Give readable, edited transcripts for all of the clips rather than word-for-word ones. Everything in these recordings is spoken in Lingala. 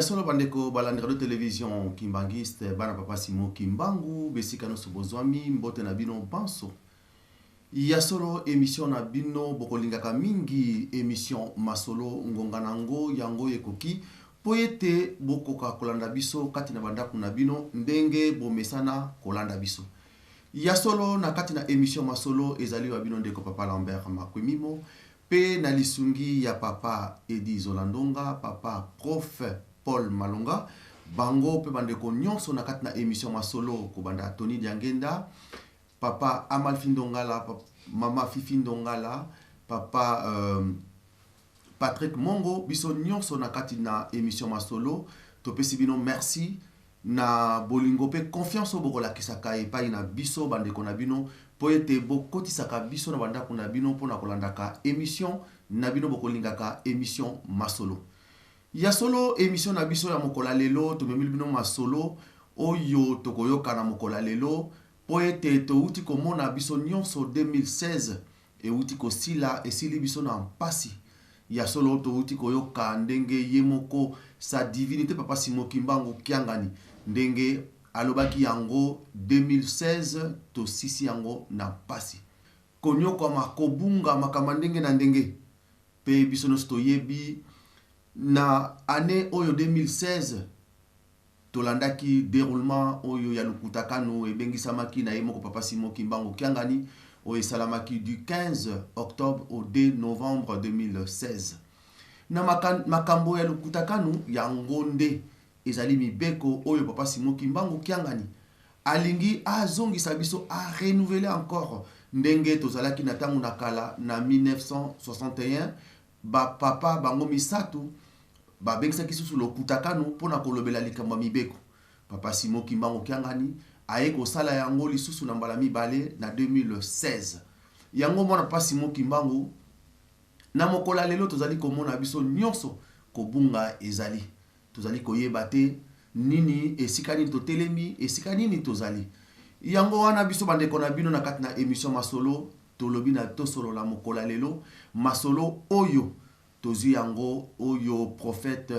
Solo, bandeko balandi radio télévision Kimbanguiste, bana papa Simon Kimbangu, besika nyonso bozwami, mbote na bino banso. Ya solo, émission na bino bokolingaka mingi, émission Masolo, ngonga nango yango ekoki mpo ete bokoka kolanda biso kati na bandako na bino ndenge bomesana kolanda biso. Ya solo, na kati na émission Masolo, ezali wa bino ndeko papa Lambert Makwemimo mpe na lisungi ya papa Edi Zolandonga, papa prof Paul Malonga, bango mpe bandeko nyonso na kati na émission Masolo, kobanda Tony Diangenda, papa Amalfi Ndongala, mama Fifi Ndongala, papa Patrick Mongo, biso nyonso na kati na émission Masolo, topesi bino merci na bolingo mpe confiance oyo bokolakisaka epai na biso bandeko na bino, mpo ete bokotisaka biso na bandako na bino mpona kolandaka émission na bino bokolingaka, émission Masolo. Ya solo, émission na biso ya mokolo ya lelo, tomemeli bino masolo oyo tokoyoka na mokolo ya lelo, mpo ete touti komona biso nyonso 2016 euti kosila, esili biso na mpasi. Ya solo, touti koyoka ndenge ye moko sa divinité papa Simon Kimbangu Kiangani ndenge alobaki yango: 2016 tosisi yango na mpasi, konyokwama, kobunga, makambo ndenge na ndenge. Mpe biso nyonso toyebi na année oyo 2016 tolandaki déroulement oyo ya Lukuta Kanu ebengisamaki na ye moko papa Simon Kimbangu Kiangani, oyo esalamaki du 15 octobre au 2 novembre 2016. Na makambo ya Lukuta Kanu yango nde ezali mibeko oyo papa Simon Kimbangu Kiangani alingi azongisa biso, arenouveler encore ndenge tozalaki na ntango na kala na 1961. Bapapa bango misato babengisaki susu Lokuta Kanu mpona kolobela likambo ya mibeko. Papa Simon Kimbangu Kiangani aye kosala yango lisusu na mbala mibale na 2016. Yango mwana papa Simon Kimbangu, na mokolo ya lelo tozali komona biso nyonso kobunga ezali, tozali koyeba te nini, esika nini totelemi, esika nini tozali. Yango wana biso bandeko na bino na kati na émission Masolo tolobi na tosolola mokolo ya lelo masolo oyo tozwi yango, oyo prophète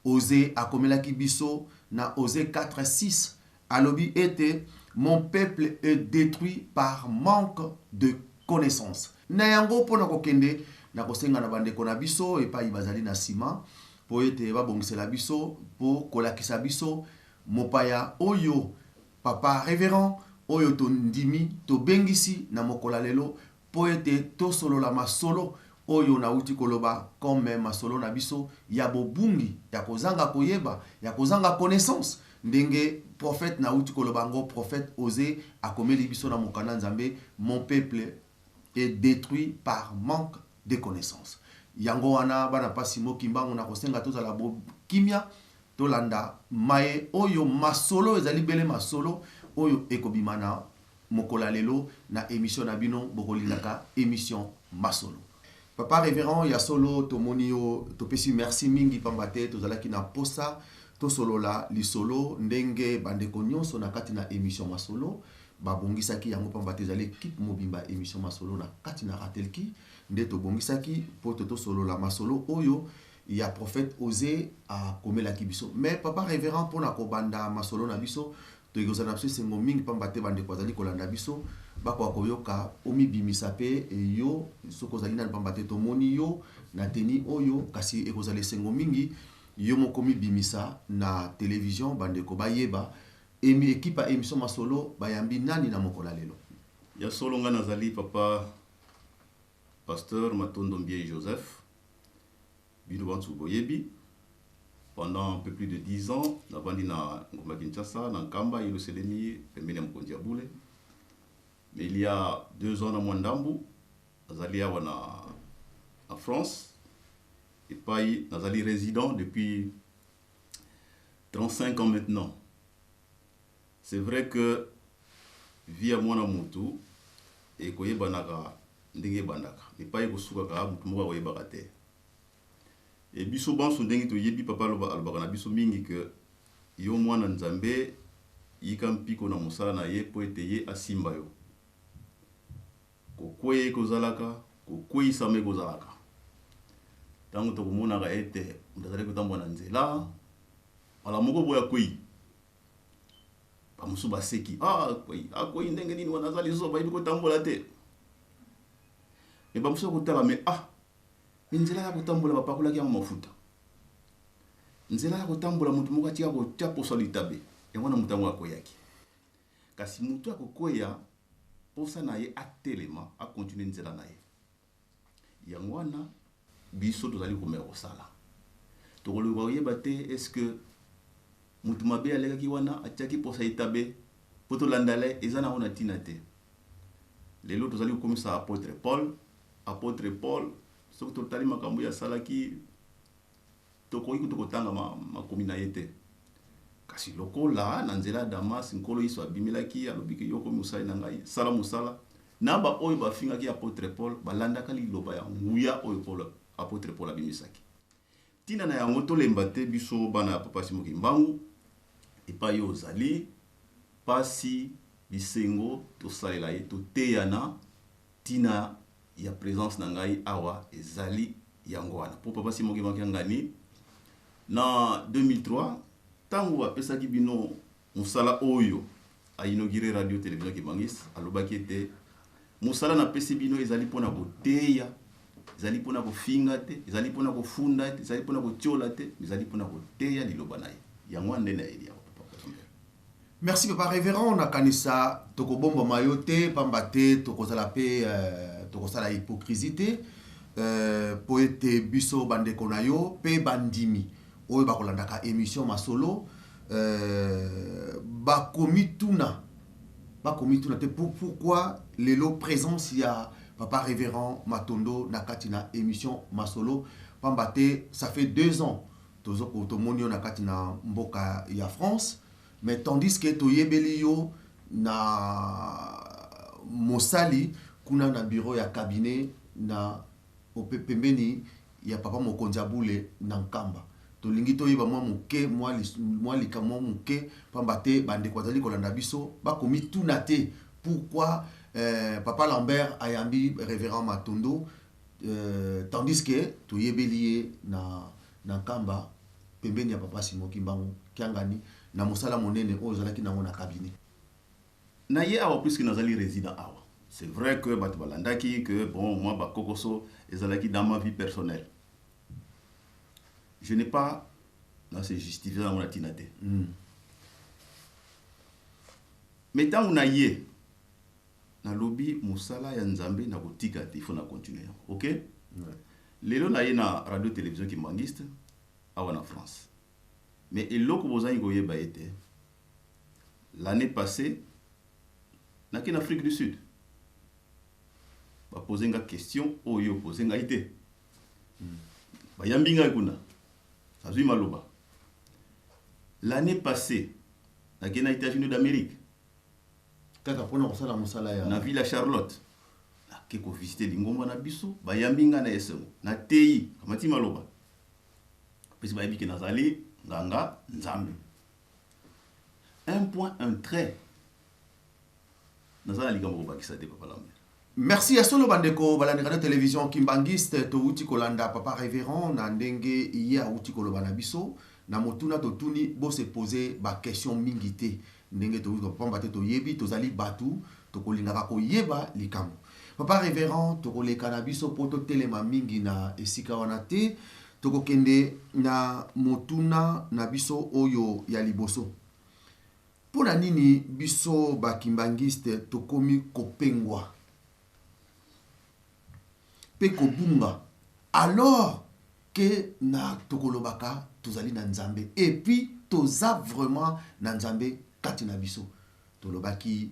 Osée akomelaki biso na Osée 4 6. Alobi ete: "Mon peuple est détruit par manque de connaissance." Na yango, mpona kokende na kosenga na bandeko na biso epai bazali na nsima mpo ete babongisela biso mpo kolakisa biso mopaya oyo, papa révérend oyo tondimi tobengisi na mokolo ya lelo mpo ete tosolola masolo oyo nauti koloba, comme masolo na biso ya bobungi, ya kozanga koyeba, ya kozanga connaissance, ndenge prophète nauti koloba yango, prophète Osée akomeli biso na mokanda Nzambe: "Mon peuple est détruit par manque de connaissance." Yango wana, bana pasi Mokimbangu, na kosenga tozala bokimia, tolanda maye oyo masolo ezali bele, masolo oyo ekobima na mokolo ya lelo na émission na bino bokolingaka, émission Masolo. Papa révérend, ya solo tomoni yo, topesi merci mingi, pamba te tozalaki na posa tosolola lisolo ndenge bandeko nyonso na kati na émission Masolo babongisaki yango, pamba te ezali équipe mobimba émission Masolo na kati na Ratelki nde tobongisaki mpo te tosolola masolo oyo ya prophète Osée akomelaki biso. Mais papa révérend, mpona kobanda masolo na biso, tokozala na biso esengo mingi, pamba te bandeko bazali kolanda biso bakoka koyoka omibimisa mpe yo soki ozali nani, pamba te tomoni yo na teni oyo, kasi ekozala esengo mingi yo moko mibimisa na télévision, bandeko bayeba emi équipe ya émission Masolo bayambi nani na mokolo ya lelo. Ya solo, ngai nazali papa pasteur Matondo Mbiei Joseph. Bino bantu boyebi, pendant un peu plus de 10 ans navandi na ngomba Kinshasa, na Nkamba, Yelusalemi, pembeni ya mokonzi ya bule. Mais il y a 2 ans na mwa ndambu nazali awa na France, epai nazali résident depuis 35 ans maintenant. C'est vrai que vie ya mwana motu ekoyebanaka ndenge ebandaka, epai ekosukaka motu moko akoyebaka te. E biso banso, ndenge toyebi, papa alobaka na biso mingi ke yo mwana Nzambe, yika mpiko na mosala na ye mpo ete ye asimba yo. Kokweya ekozalaka, kokweyisama ekozalaka. Ntango tokomonaka ete moto azali kotambola na nzela. Mbala moko boye akwei. Bamosusu baseki, ah, akwei, akwei ndenge nini wana, aza lizoba, ayebi kotambola te. Me bamosusu bakotala, me ah, me nzela ya kotambola bapakolaki yango mafuta. Nzela ya kotambola moto moko atika kotia poso ya litabe, yango wana moto yango akweyaki. Kasi moto akokweya, posa na ye atelema, akontinue nzela na ye. Yango wana biso tozali komeka kosala. Tokoluka koyeba te est-ce que moto mabe alekaki wana atiaki posa etabe mpo tolanda le, eza nango na ntina te. Lelo tozali kokomisa apôtre Paul. Apôtre Paul, soki totali makambo ye asalaki, tokoki kutu kotanga makomi na ye te. Kasi lokola na nzela ya Damas Nkolo Yesu abimelaki, alobi ke yo okomi mosali na ngai, sala mosala. Na ba oyo bafingaki apôtre Paul, balandaka liloba ya nguya oyo Paul, apôtre Paul abimisaki. Tina na yango tolemba te biso bana ya Papa Simon Kimbangu, epai yo ozali, pasi, bisengo, tosalela ye, toteyana. Tina ya presence na ngai awa ezali yango wana. Po Papa Simon Kimbangu Kiangani na 2003 tango apesaki bino mosala oyo a inaugure radio television Kimbanguiste, alobaki ete mosala napesi bino ezali mpona koteya, ezali mpona kofinga te, ezali mpona kofunda te, ezali mpona kotiola te, ezali mpona koteya liloba na ye. Yango wana nde nayeli yango, Papa. Merci papa révérend, nakanisa tokobombama yo te pamba te tokozala pe tokosala hypocrisie te po ete biso bandeko na yo pe bandimi oyo bakolandaka émission masolo bakomituna te pourquoi lelo présence ya papa révérend Matondo na kati na émission masolo, pamba te ça fait 2 ans tozoko tomoni yo na kati na mboka ya France, mais tandis que toyebeli yo na mosali kuna na bureau ya cabinet na pembeni ya papa mokonzi Abule na Nkamba. Tolingi toyeba mwa moke, mwa likambo mwa moke, pamba te bandeko bazali kolanda biso bakomituna te pourquoi papa Lambert ayambi révérend Matondo, tandis que toyebeli ye na Nkamba pembeni ya papa Simon Kimbangu Kiangani na mosala monene oyo ozalaki nango na cabinet. Na ye awa, puisque nazali résident awa, c'est vrai que bato balandaki que bon, moi bakokoso ezalaki dans ma vie personnelle. Je n'ai pas na se justifier yango na tina te. Mais ntango na ye nalobi mosala ya Nzambe na kotika te, il faut na continuer yango. OK? Lelo na ye na radio télévision Kimbanguiste awa na France. Mais eloko bozangi koyeba ete l'année passée naki na Afrique du Sud, bapose nga question oyo pose ngai te. Bayambi ngai kuna, nazwi maloba. L'année passée nakei na États-Unis d'Amérique kaka mpona kosala mosala ya na ville ya Charlotte, nake kovisite lingomba na biso, bayambi ngai na esengo, nateyi, kamati maloba, mpesi bayebi ke nazali nganga Nzambe. Un point, un trait, naza na likambo kobakisa te, papa Lambert. Merci ya solo bandeko balandi radio télévision Kimbanguiste, touti kolanda papa révérend na ndenge ye awuti koloba na biso na motuna totuni. Bose poser ba question mingi te ndenge touti pamba te toyebi tozali batu tokolingaka koyeba likambo. Papa révérend, tokoleka na biso po totelema mingi na esika wana te, tokokende na motuna na biso oyo ya liboso. Mpona nini biso bakimbangiste tokomi kopengwa mpe kobunga alors ke na tokolobaka tozali na Nzambe, et puis toza vraiment na Nzambe kati na biso? Tolobaki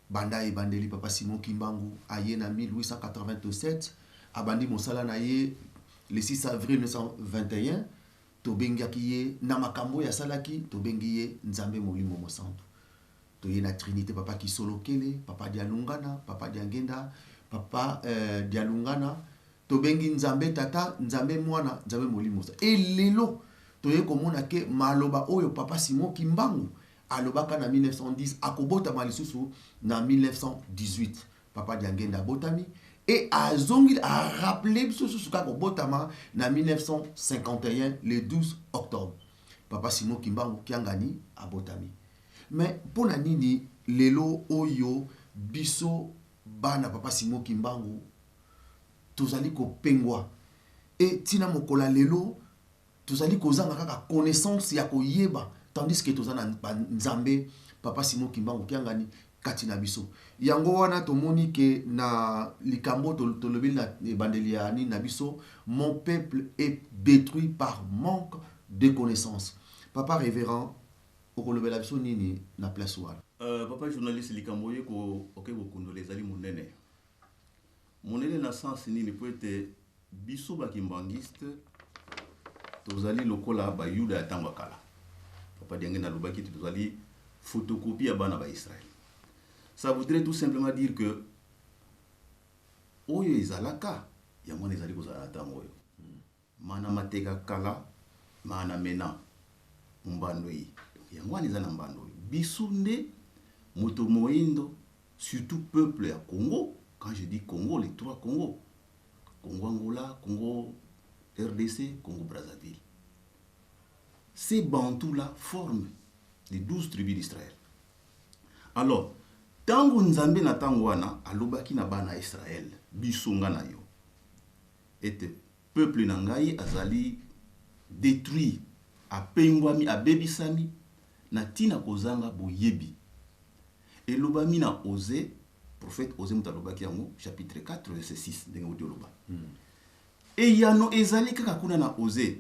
banda ebandeli, papa Simon Kimbangu aye na 1887, abandi mosala na ye le 6 avril 1921. Tobengaki ye na makambo oyo asalaki, tobengi ye Nzambe Molimo Mosantu. Toye na Trinité, papa Kisolokele, papa Dialungana, papa Diangenda, papa Dialungana, tobengi Nzambe Tata, Nzambe Mwana, Nzambe Molimo Mosantu. E lelo toye komona ke maloba oyo papa Simon Kimbangu alobaka na 1910 akobotama lisusu na 1918. Papa Diangenda abotami et azongi a rappeler biso susu kaka kobotama na 1951 le 12 octobre. Papa Simon Kimbangu Kiangani abotami. Mais mpo na nini lelo oyo biso bana Papa Simon Kimbangu tozali kopengwa e ntina mokolo ya lelo tozali kozanga kaka connaissance ya koyeba, tandis que toza na Nzambe Papa Simon Kimbangu Kiangani kati na biso? Yango wana tomoni ke na likambo tolobeli na ebandeli ya nini na biso, mon peuple est détruit par manque de connaissance. Papa révérend, okolobela biso nini na place wana? Papa journaliste, likambo oye oke kokundola ezali monene monene. Na sens nini? Po ete biso bakimbangiste tozali lokola Bayuda ya ntango ya kala. Papa Diange, nalobaki ete tozali photocopie ya bana Baisraël. Ça voudrait tout simplement dire que oyo ezalaka, yango wana ezali kozala na ntango oyo. Mana mateka kala mana mena mbando eyi, yango wana eza na mbando oyo. Biso nde moto moyindo, surtout peuple ya Congo. Quand je dis Congo, les trois Congo: Congo Angola, Congo RDC, Congo Brazzaville. Ces Bantous là forment les 12 tribus d'Israël. Alors, ntango Nzambe na ntango wana alobaki na bana ya Israël, biso, nga na yo, ete peuple na ngai azali détruit, apengwami, abebisami na ntina kozanga boyebi. Elobami na Osée, prophète Osée moto alobaki yango, chapitre 4 verset 6, ndenge oti oloba. Eyano ezali kaka kuna na Osée.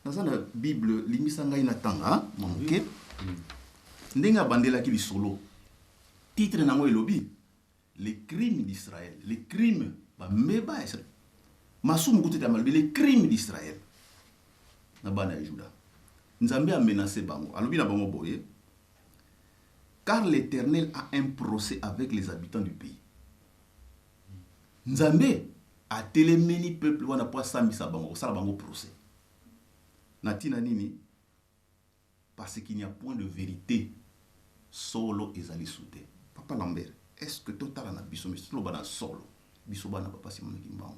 Naza na Bible, limbisa ngai na tanga mwa moke. Ndenge abandelaki lisolo, titre nango elobi "Les crimes d'Israël", les crimes, bameba ya Israël, masumu kutu ete alobi les crimes d'Israël na bana ya Juda. Nzambe amenace bango, alobi na bango boye: "Car l'Éternel a un procès avec les habitants du pays." Nzambe atelemeli peuple wana mpo asambisa bango, kosala bango procès na ntina nini? Parce qu'il n'y a point de vérité, solo ezali su te. Papa Lambert, est ce que totala na biso miso, toloba na solo, biso bana Papa Simon Kimbangu,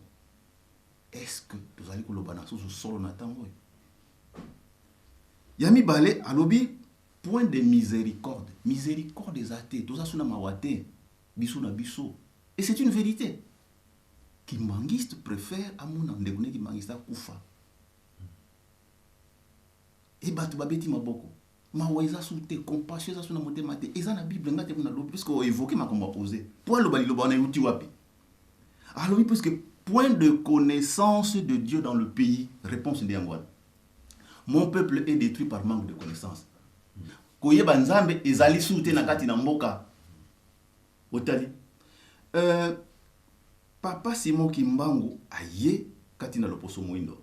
est ce que tozali koloba na susu solo na ntango oyo? Ya mibale, alobi point de miséricorde, miséricorde eza te, toza su na mawa te biso na biso. Et c'est une vérité: kimbangiste préfère amona ndeko ne kimbangiste akufa e bato babeti maboko. Mawa eza su te, compassion eza su na motema te. Eza na Bible, nga te kuna lobi, puisque oévoke makambo ya Osée po aloba liloba wana euti wapi? Alobi puisque point de connaissance de Dieu dans le pays. Réponse nde yango wana: mon peuple est détruit par manque de connaissance. Koyeba Nzambe ezali su te na kati na mboka. Otali, Papa Simon Kimbangu aye kati na loposo moindo,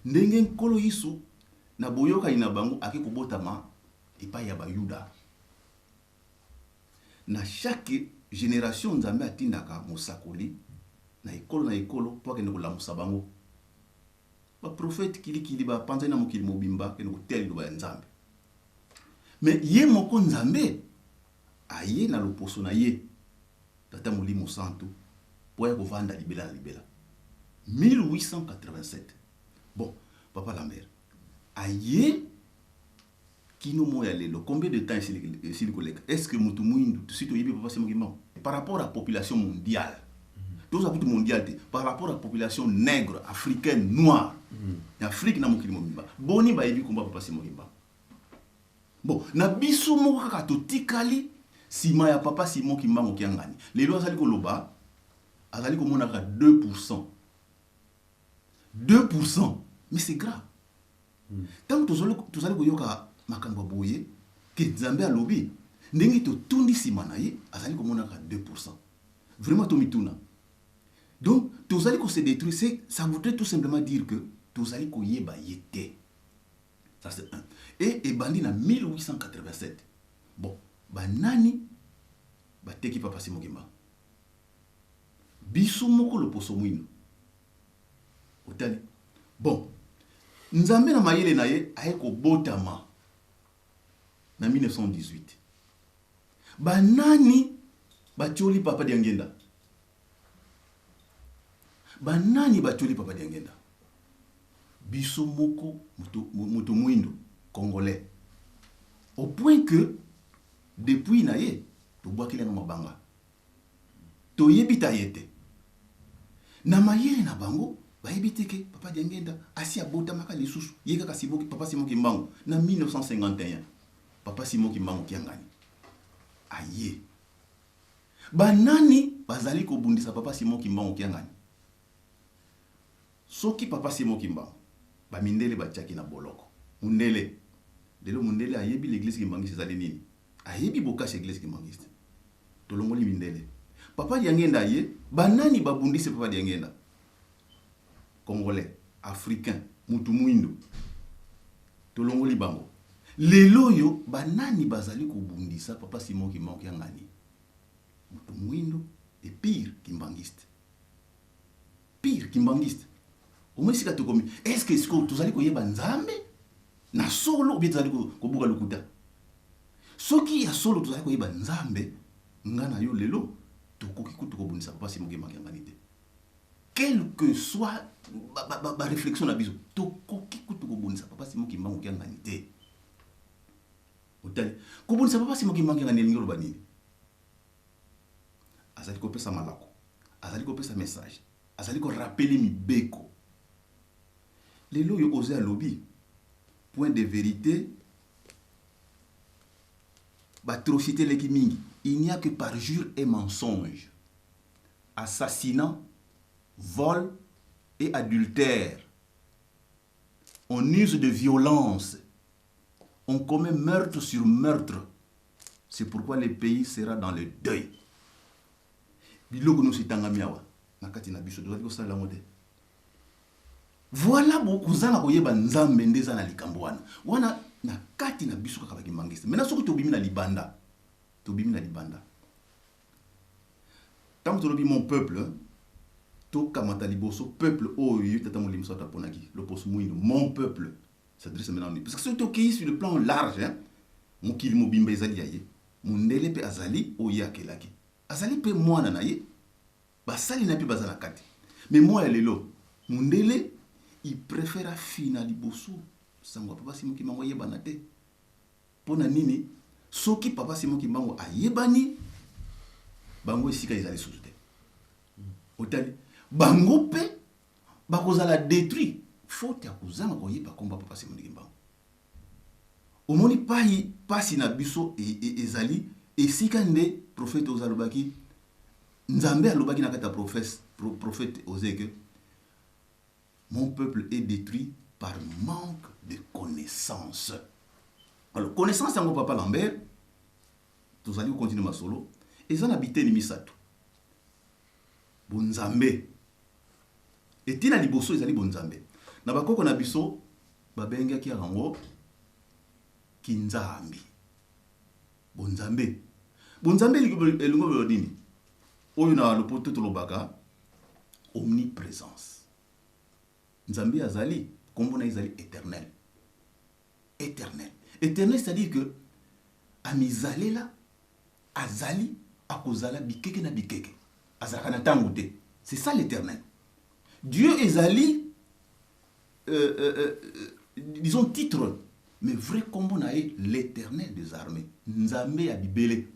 ndenge Nkolo Yesu na boyokani na bango ake kobotama epai ya Bayuda. Na chaque génération, Nzambe atindaka mosakoli na ekolo na ekolo mpo akende kolamusa bango. Baprofete kilikili bapanzani na mokili mobimba, akende koteya liloba ya Nzambe. Mais ye moko Nzambe aye na loposo na ye, Tata Molimo Santu, mpo ya kovanda libela na libela, 1887. Bon, papa Lambert, aye kino mo ya lelo, combien de temps esili koleka? Est ce que motu mwindu si toyebi Papa Simon Kimbangu par rapport à population mondiale? Toza kutu mondiale te. Par rapport à population nègre africaine, noire ya Afrique na mokili mobimba, boni bayebi komba Papa Simon Kimbangu? Bon, na biso moko kaka totikali nsima ya Papa Simon Kimbangu Kiangani. Lelo azali koloba, azali komona kaka 2, 2. Mais c'est grave. Ntango tozali koyoka makambo ya boye ke Nzambe alobi ndenge totundi nsima na ye, azali komona kaka 2, vraiment tomituna. Donc tozali kose détruire. Ça voudrait tout simplement dire que tozali koyeba ye te. Ça, c'est un. Et ebandi na 1887. Bon, banani bateki Papa Simon Kimbangu? Biso moko loposo mwino. Otali, bon, Nzambe na mayele na ye aye kobotama na 1918. Banani batioli Papa Diangenda? Banani batioli Papa Diangenda? Biso moko moto mwindo congolais, au point que depuis na ye tobwakeli yango mabanga, toyebi ta ye te. Na mayele na bango, bayebi te ke papa Diangenda asi abotamaka lisusu. Ye kaka papa Simon Kimbangu na 1951, papa Simon Kimbangu Kiangani aye. Banani bazali kobundisa papa Simon Kimbangu Kiangani? Soki papa Simon Kimbangu, bamindele batiaki na boloko. Mundele lelo, mundele ayebi l'église kimbangiste ezali nini, ayebi bokasi ya église kimbangiste. Tolongoli mindele, papa Diangenda aye. Banani babundisi papa Diangenda? Congolais, africain, mutu mwindo. Tolongoli bango. Lelo oyo, banani bazali kobundisa papa Simon Kimbangu Kiangani? Mutu mwindo, et pire, kimbangiste, pire kimbangiste. Omoi esika tokomi, est ce que sikoyo tozali koyeba Nzambe na solo ou bien tozali kobuka lokuta? Soki ya solo tozali koyeba Nzambe, nga na yo lelo tokoki kutu kobundisa papa Simon Kimbangu Kiangani te. Quelle que soit baréflexion na biso, tokoki kutu kobundisa papa Simon Kimbangu Kiangani te. Otali, kobundisa papa Simon Kimbangu Kiangani elingi oloba nini? Azali kopesa malako, azali kopesa message, azali korappeler mibeko. Lelo oyo, Osée alobi point de vérité, baatrocité eleki mingi. Il n'y a que parjure et mensonge, assassinat, vol et adultère. On use de violence, on commet meurtre sur meurtre. C'est pourquoi le pays sera dans le deuil. Biloko nyonso etangami awa na kati na biso, tozali kosalela yango te. Voilà, kozanga koyeba Nzambe nde eza na likambo wana wana na kati na biso kaka bakimbangiste. Maintenant, soki tobimi na libanda, tobimi na libanda, ntango tolobi mon peuple, tokamata liboso peuple oyo ye tata Molimo Santo aponaki, loposo mwindo. Mon peuple s'adresse maintenant, parce que soki tokei sur le plan large, hein, mokili mobimba ezali ya ye. Mondele mpe azali oyo ye akelaki, azali mpe mwana na ye, basali na ye mpe baza na kati. Mais mwa ya lelo, mondele, il préfère afina liboso sango ya papa Simon Kimbangu ayebana te. Mpo na nini? Soki papa Simon Kimbangu ayebani, bango esika ezali susu te. Otali, bango mpe bakozala détruit, faute ya kozanga koyeba komba papa Simon Kimbangu. Omoni pai pasi na biso ezali esika nde prophète Osée alobaki. Nzambe alobaki na kati ya prophète Osée que mon peuple est détruit par manque de connaissance. Alors, connaissance yango, papa Lambert, tozali kocontinuer masolo, eza na biteni misato. Bonzambe, etina liboso ezali bonzambe. Na bakoko na biso babengaki yango kinzambi, bonzambe. Bonzambe elingi koloba nini? Oyo na lopoto tolobaka omniprésence. Nzambe azali, nkombo na ye ezali éternel. Éternel, éternel, c'est-à-dire que amizalela, azali, akozala bikeke na bikeke, azalaka na ntango te. C'est ça l'éternel Dieu. Ezali disons titre, mais vrai nkombo na ye l'éternel des armées, Nzambe ya bibele.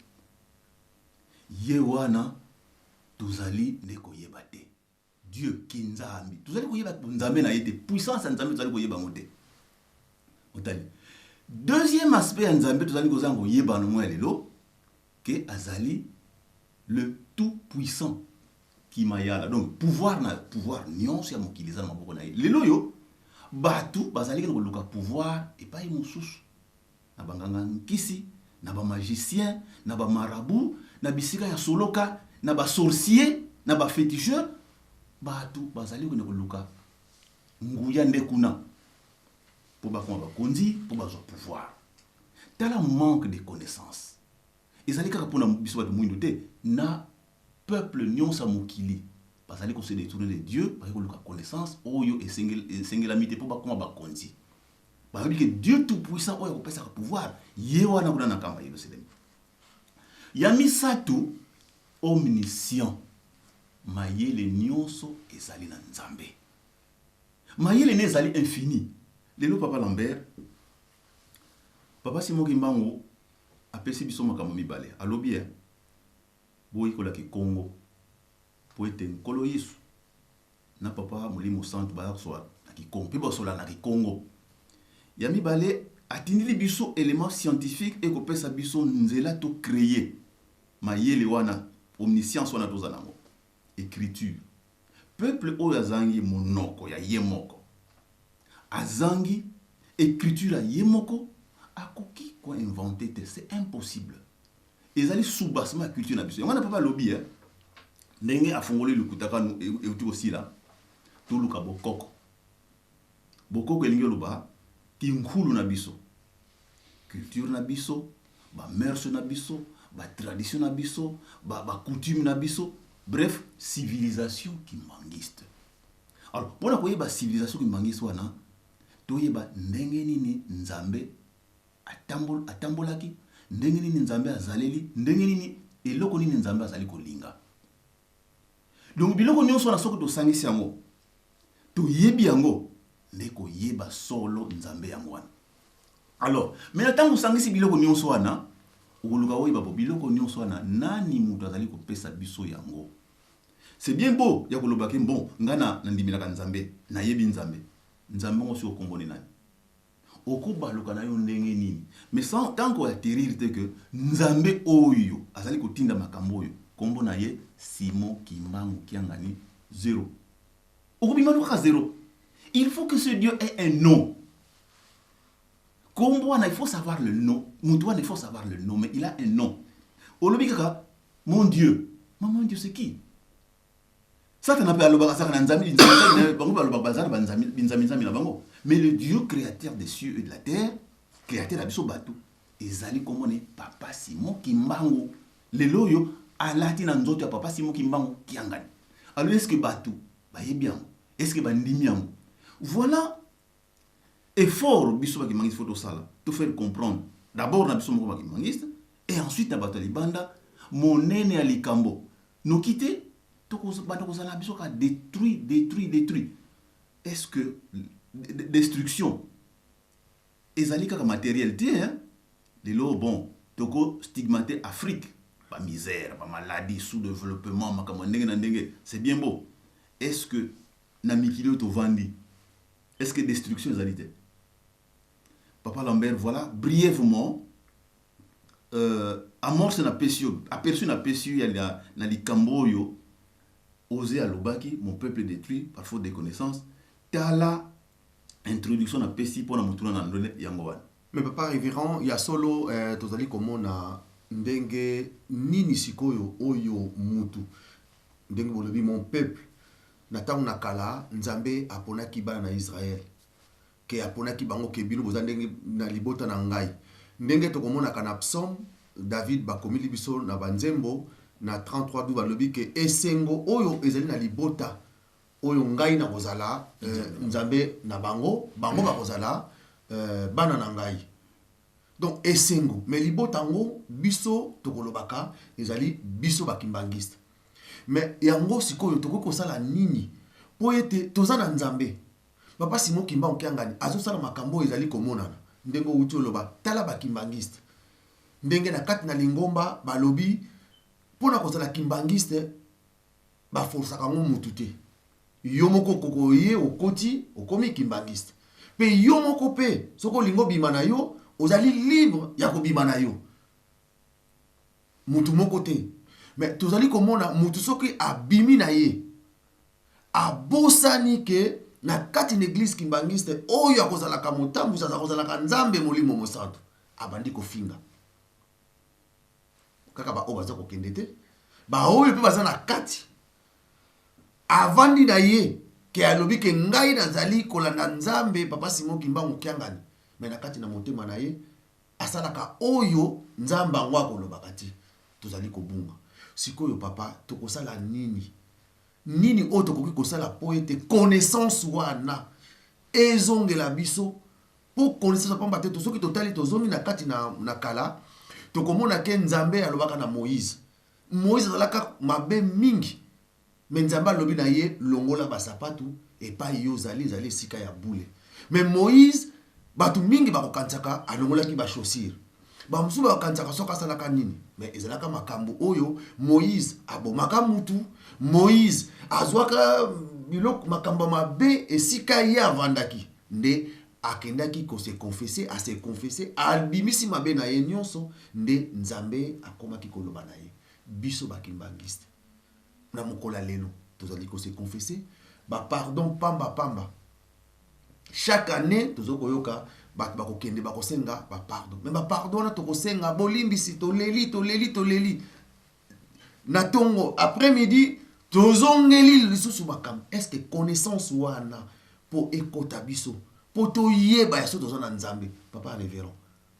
Ye wana tozali nde koyeba te. Dieu kinzambi, tozali koyeba Nzambe na ye te, puissance ya Nzambe tozali koyeba yango te. Otali, deuxième aspect ya Nzambe tozali kozanga koyeba na mwa ya lelo ke azali le tout puissant, kimayala. Donc pouvoir na pouvoir nyonso ya mokili eza na maboko na ye. Lelo oyo, bato bazali kena koluka pouvoir epai mosusu, na banganga nkisi, na bamagicien, na bamarabout, na bisika ya soloka, na basorcier, na baféticheur. Bato bazali kokende koluka nguya nde kuna mpo bakoma bakonzi, mpo bazwa pouvoir. Tala manque de connaissance. Ezali kaka mpona biso bato mwindo te, na peuple nyonso ya mokili bazali kose détourner de Dieu, bazali koluka connaissance oyo esengelami te mpo bakoma bakonzi. Bayebi ke Dieu tout puissant oyo akopesaka pouvoir, ye wana kuna na nkamba Yerusalemi. Ya misato, omniscient, mayele nyonso ezali na Nzambe. Mayele ne ezali infini. Lelo papa Lambert, papa Simon Kimbangu apesi biso makambo mibale. Alobi eh, boyekola kikongo po ete Nkolo Yesu na papa Molimo Santu baya kosola na kikongo mpe basola na kikongo. Ya mibale, atindili biso element scientifique ekopesa biso nzela to créer mayele wana, omniscience wana toza nango, écriture. Peuple oyo azangi monoko ya ye moko, azangi écriture ya ye moko, akoki ko inventer te, c'est impossible. Ezali soubassement ya culture na biso. Yango wana papa alobi eh, ndenge afongoli lokuta kanu euti kosila, toluka bokoko. Bokoko elingi oloba kinkulu na biso, culture na biso, ba mœurs na biso, ba tradition na biso, ba coutume na biso, bref, civilisation kimbanguiste. Alors, mpona koyeba civilisation kimbanguiste wana, toyeba ndenge nini Nzambe atambolaki, ndenge nini Nzambe azaleli, ndenge nini eloko nini Nzambe azali kolinga. Donc biloko nyonso wana soki tosangisi yango, toyebi yango, nde koyeba solo Nzambe yango wana. Alors, mais ntango osangisi biloko nyonso wana, okoluka oyeba bo biloko nyonso wana nani moto azali kopesa biso yango. C'est bien beau ya koloba ke bon, nga na nandimelaka Nzambe, nayebi Nzambe. Nzambe ngo soki okomboni nani? Okobaluka na yo ndenge nini? Mais sans tant ko atterrir te que Nzambe oyo azali kotinda makambo oyo, kombo na ye Simon Kimbangu Kiangani, zéro. Okobima no kaka zéro. Il faut que ce Dieu ait un nom. Kombo wana, il faut savoir le nom. Mutu wana, il faut savoir le nom, mais il a un nom. Olobi kaka, mon Dieu. Mais mon Dieu, c'est qui? Satana pe alobaka azalaka na nzambe, nzambe na bango balobaka baza na banzambe, binzambe nzambe na bango. Mais le Dieu créateur des cieux et de la terre, créateur ya biso bato, ezali kombo ne Papa Simon Kimbangu. Lelo oyo alati na nzoto ya Papa Simon Kimbangu Kiangani. Alors est-ce que bato bayebi yango? Est-ce que bandimi yango? Voilà effort biso bakimbangiste faut tosala, to faire comprendre d'abord na biso moko bakimbangiste et ensuite na bato ya libanda monene ya likambo. Noki te banda kozala biso kaka détruit, détruit, détruit. Est-ce que destruction ezali kaka matériel te, hein? Lelo bon, toko stigmater Afrique, ba misère, ba maladie, sous-développement, makambo ndenge na ndenge, c'est bien beau. Est-ce que na mikili oyo tovandi, est-ce que destruction ezali te? Papa Lambert, voilà brièvement amorce na pesi yo, aperçu na pesi yo ya na likambo oyo Osée alobaki, mon peuple est détruit par faute de connaissance. Tala introduction na pesi pona motuna na ndone yango wana. Mais papa révérend, ya solo tozali komona ndenge nini sikoyo oyo mutu ndenge bolobi mon peuple na ntango na kala Nzambe aponaki bana na Israël, ke aponaki bango ke bino boza ndenge na libota na ngai. Ndenge tokomonaka na psaume David bakomili biso na banzembo na 33 du balobi ke esengo oyo ezali na libota oyo ngai nakozala Nzambe na bango, bango bakozala bana na ngai. Donc esengo, mais libota yango biso tokolobaka ezali biso bakimbangiste. Mais yango sikoyo tokoki kosala nini po ete toza na Nzambe? Papa Simon Kimbangu Kiangani azosala makambo oyo ezali komonana ndenge outi oloba. Tala bakimbangiste ndenge na kati na lingomba balobi mpona kozala kimbangiste baforsaka yango mutu te. Yo moko okoko ye okoti okomi kimbangiste, pe yo moko pe soki olingi obima na yo ozali libre ya kobima na yo, mutu moko te. Mais tozali komona mutu soki abimi na ye abosani ke na kati na église kimbangiste oyo akozalaka motambusi, akozalaka Nzambe Molimo Mosantu, abandi kofinga kaka baoyo baza kokende te, baoyo mpe baza na kati. Avandi na ye ke alobi ke ngai nazali kolanda Nzambe Papa Simon Kimbangu Kiangani, mais na kati na motema na ye asalaka oyo Nzambe yango akolobaka te. Tozali kobunga sikoyo papa, tokosala nini? Nini oyo tokoki kosala po ete connaissance wana ezongela biso? Po connaissance pamba te, soki totali tozongi na kati na kala, tokomona ke Nzambe alobaka na Moïse. Moïse azalaka mabe mingi. Mais Nzambe alobi na ye: longola basapatu, epai yo ozali ezali esika ya bule. Mais Moïse, bato mingi bakokanisaka alongolaki bachaussure, bamosusu bakokanisaka soki asalaka nini, mais ezalaka makambo oyo Moïse abomaka mutu, Moïse azwaka biloko, makambo mabe esika ye avandaki. Nde akendaki kose confesser, ase confesser, abimisi mabe na ye nyonso, nde Nzambe akomaki koloba na ye. Biso bakimbangiste, na mokolo ya lelo, tozali kose confesser, bapardon pamba pamba. Chaque année tozo koyoka bato bakokende bakosenga bapardon, mais bapardon wana tokosenga bolimbisi, toleli, toleli, toleli na ntongo, après midi tozongeli lisusu makambo. Est ce que connaissance wana mpo ekota biso, mpo toyeba ya so toza na Nzambe? Papa révérend,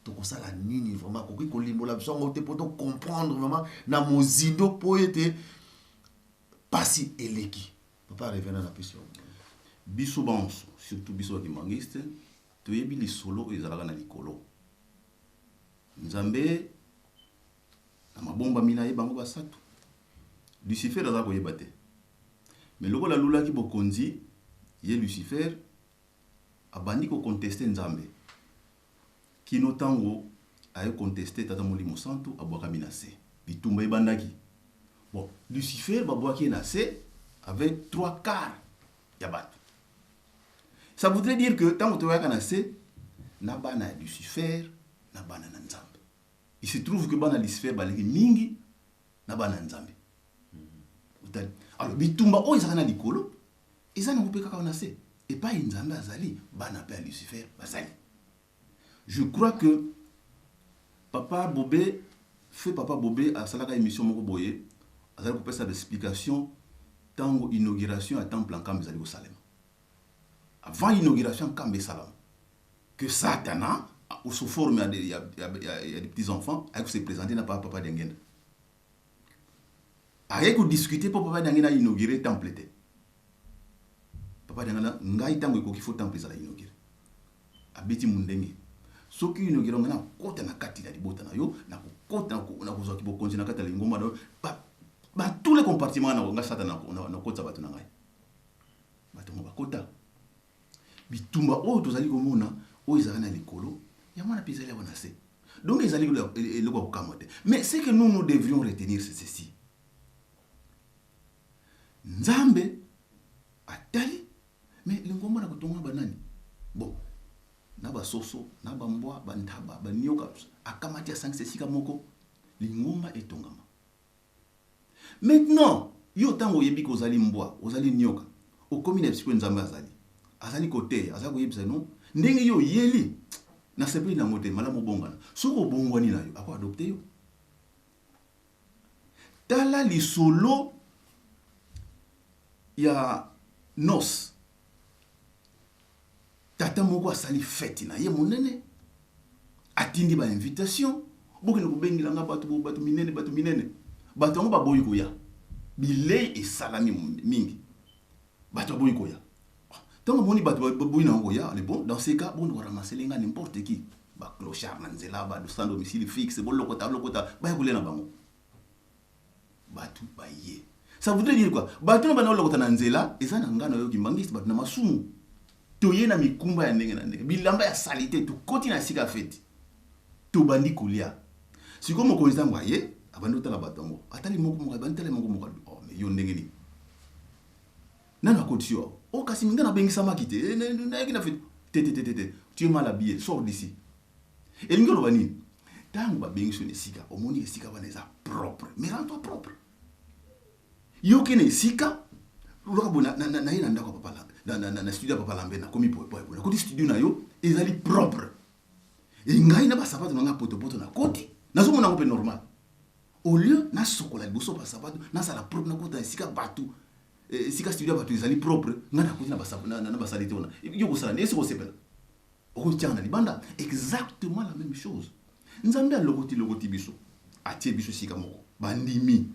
tokosala nini vraiment? Akoki kolimbola biso yango te mpo tocomprendre vraiment na mozindo, mpo ete pasi eleki? Papa révérend, napesi yo. Biso banso, surtout biso bakimbangiste, toyebi lisolo oyo ezalaka na likolo. Nzambe na mabombami na ye, bango basato. Lucifer aza koyeba te, mais lokola alulaki bokonzi, ye Lucifer abandi kocontester Nzambe, kino ntango aye contester Tata Molimo Santu, abwakami na se. Bitumba ebandaki. Bon, Lucifer babwaki ye na se avec trois quarts ya bato. Ça voudrait dire que ntango toyaka na se na bana ya Lucifer na bana na Nzambe, il se trouve que bana Lucifer baleki mingi na bana ya Nzambe. Otali alors bitumba oyo ezalaka na likolo, eza nango mpe kaka na se. Epai Nzambe azali, bana mpe ya Lucifer bazali. Je crois que papa Bobe fait, papa Bobe asalaka émission moko boye, azali kopesa baexplication ntango inauguration ya temple Nkamba ezali kosalema. Avant inauguration Nkamba esalama, que Satana sous forme ya des petits enfants ayaki se présenter na papa Dengenda, ayaki kodiscuter mpo papa Dengenda inauguré temple te. Papa Dengenda: ngai ntango ekoki, faut temple ezala inauguré. Abeti mundenge: soki inauguré, ngai nakota na kati ya libota na yo, nakokota, nakozwaki bokonzi na kati ya lingomba na yo, ba tous les compartiments na nga. Satana nakotisa bato na ngai, bato yango bakota. Bitumba oyo tozali komona, oyo ezalaka na likolo, yango wana mpe ezali awa na se. Donc ezali eloko ya kokamwa te. Mais ce que nous, nous devrions retenir, c'est ceci: Nzambe atali, mais lingomba na kotonga banani? Bon, na basoso, na bambwa, bantaba, banioka, akamati, asangisa esika moko, lingomba etongama. Maintenant yo, ntango oyebi ke ozali mbwa, ozali nioka, okomi na esika Nzambe azali koteya, azali koyebisa no ndenge yo oyeli, nasepeli nango te, malamu obongana. Soki obongwani na yo, akoadopter yo. Tala lisolo ya noces. Tata moko asali fête na ye monene, atindi bainvitation: bokende kobengelanga bato, bato minene, bato minene. Bato yango baboyi koya. Bilei esalami mingi, bato baboyi koya. Ntango amoni bato baboyi nango koya, ale bon, dans ce cas, bonde koramasser nga n'importe qui, baclochard na nzela, ba sans domicile fixe, bolokota lokota, baya kolia na bango. Bato baye. Ça voudrait dire quoi? Bato na bana olokota na nzela, eza na ngai na yoki mbangisi, bato na masumu, toye na mikumba ya ndenge na ndenge, bilamba ya saleté, tokoti na esika feti, tobandi kolia. Sikoyo mokonzi ntango aye, abandi otala bato yango, atali moko moko, abandi tala moko moko: oh, mais yo ndenge nini? Nani akotisi yo? Oh, kasi minga nabengisamaki te, nayaki na feti te. Te te te te, tu es mal habillé, sors d'ici. Elingi oloba nini? Ntango babengisi yo na esika, omoni esika wana eza propre, mais rends-toi propre. Yo ke na esika loka boye, naye na ndako ya papa, na studio ya papa Lambe, nakomi boye, nakoti studio na yo, ezali propre, e ngai na basapato na ngai potopoto nakoti, nazomona yango mpe normal. Au lieu nasokola liboso basapato, nazala propre, nakota esika bato, esika studio ya bato ezali propre, ngai nakoti na basaleté wana. Yo kosala nde esi kosepela, okotiaka na libanda. Exactement la même chose, Nzambe alokoti lokoti biso, atie biso esika moko, bandimi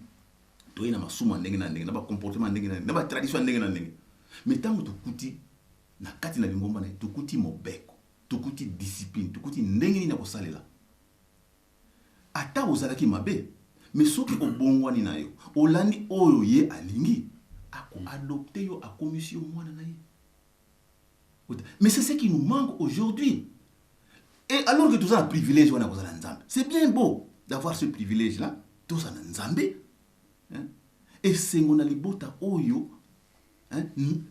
toye na masumu ya ndenge na ndenge, na bacomportement ya ndenge na ndenge, na batradition ya ndenge na ndenge. Mais ntango tokuti na kati na lingomba na ye, tokuti mobeko, tokuti discipline, tokuti ndenge nini ya kosalela. Ata ozalaki mabe, mais soki obongwani na yo, olandi oyo ye alingi. Akoadopte yo, akomisi yo mwana na ye. Mais c'est ce qui nous manque aujourd'hui. Et alors que toza na privilège wana kozala Nzambe, c'est bien beau d'avoir ce privilège là, toza na Nzambe, hein? Esengo na libota oyo, hein?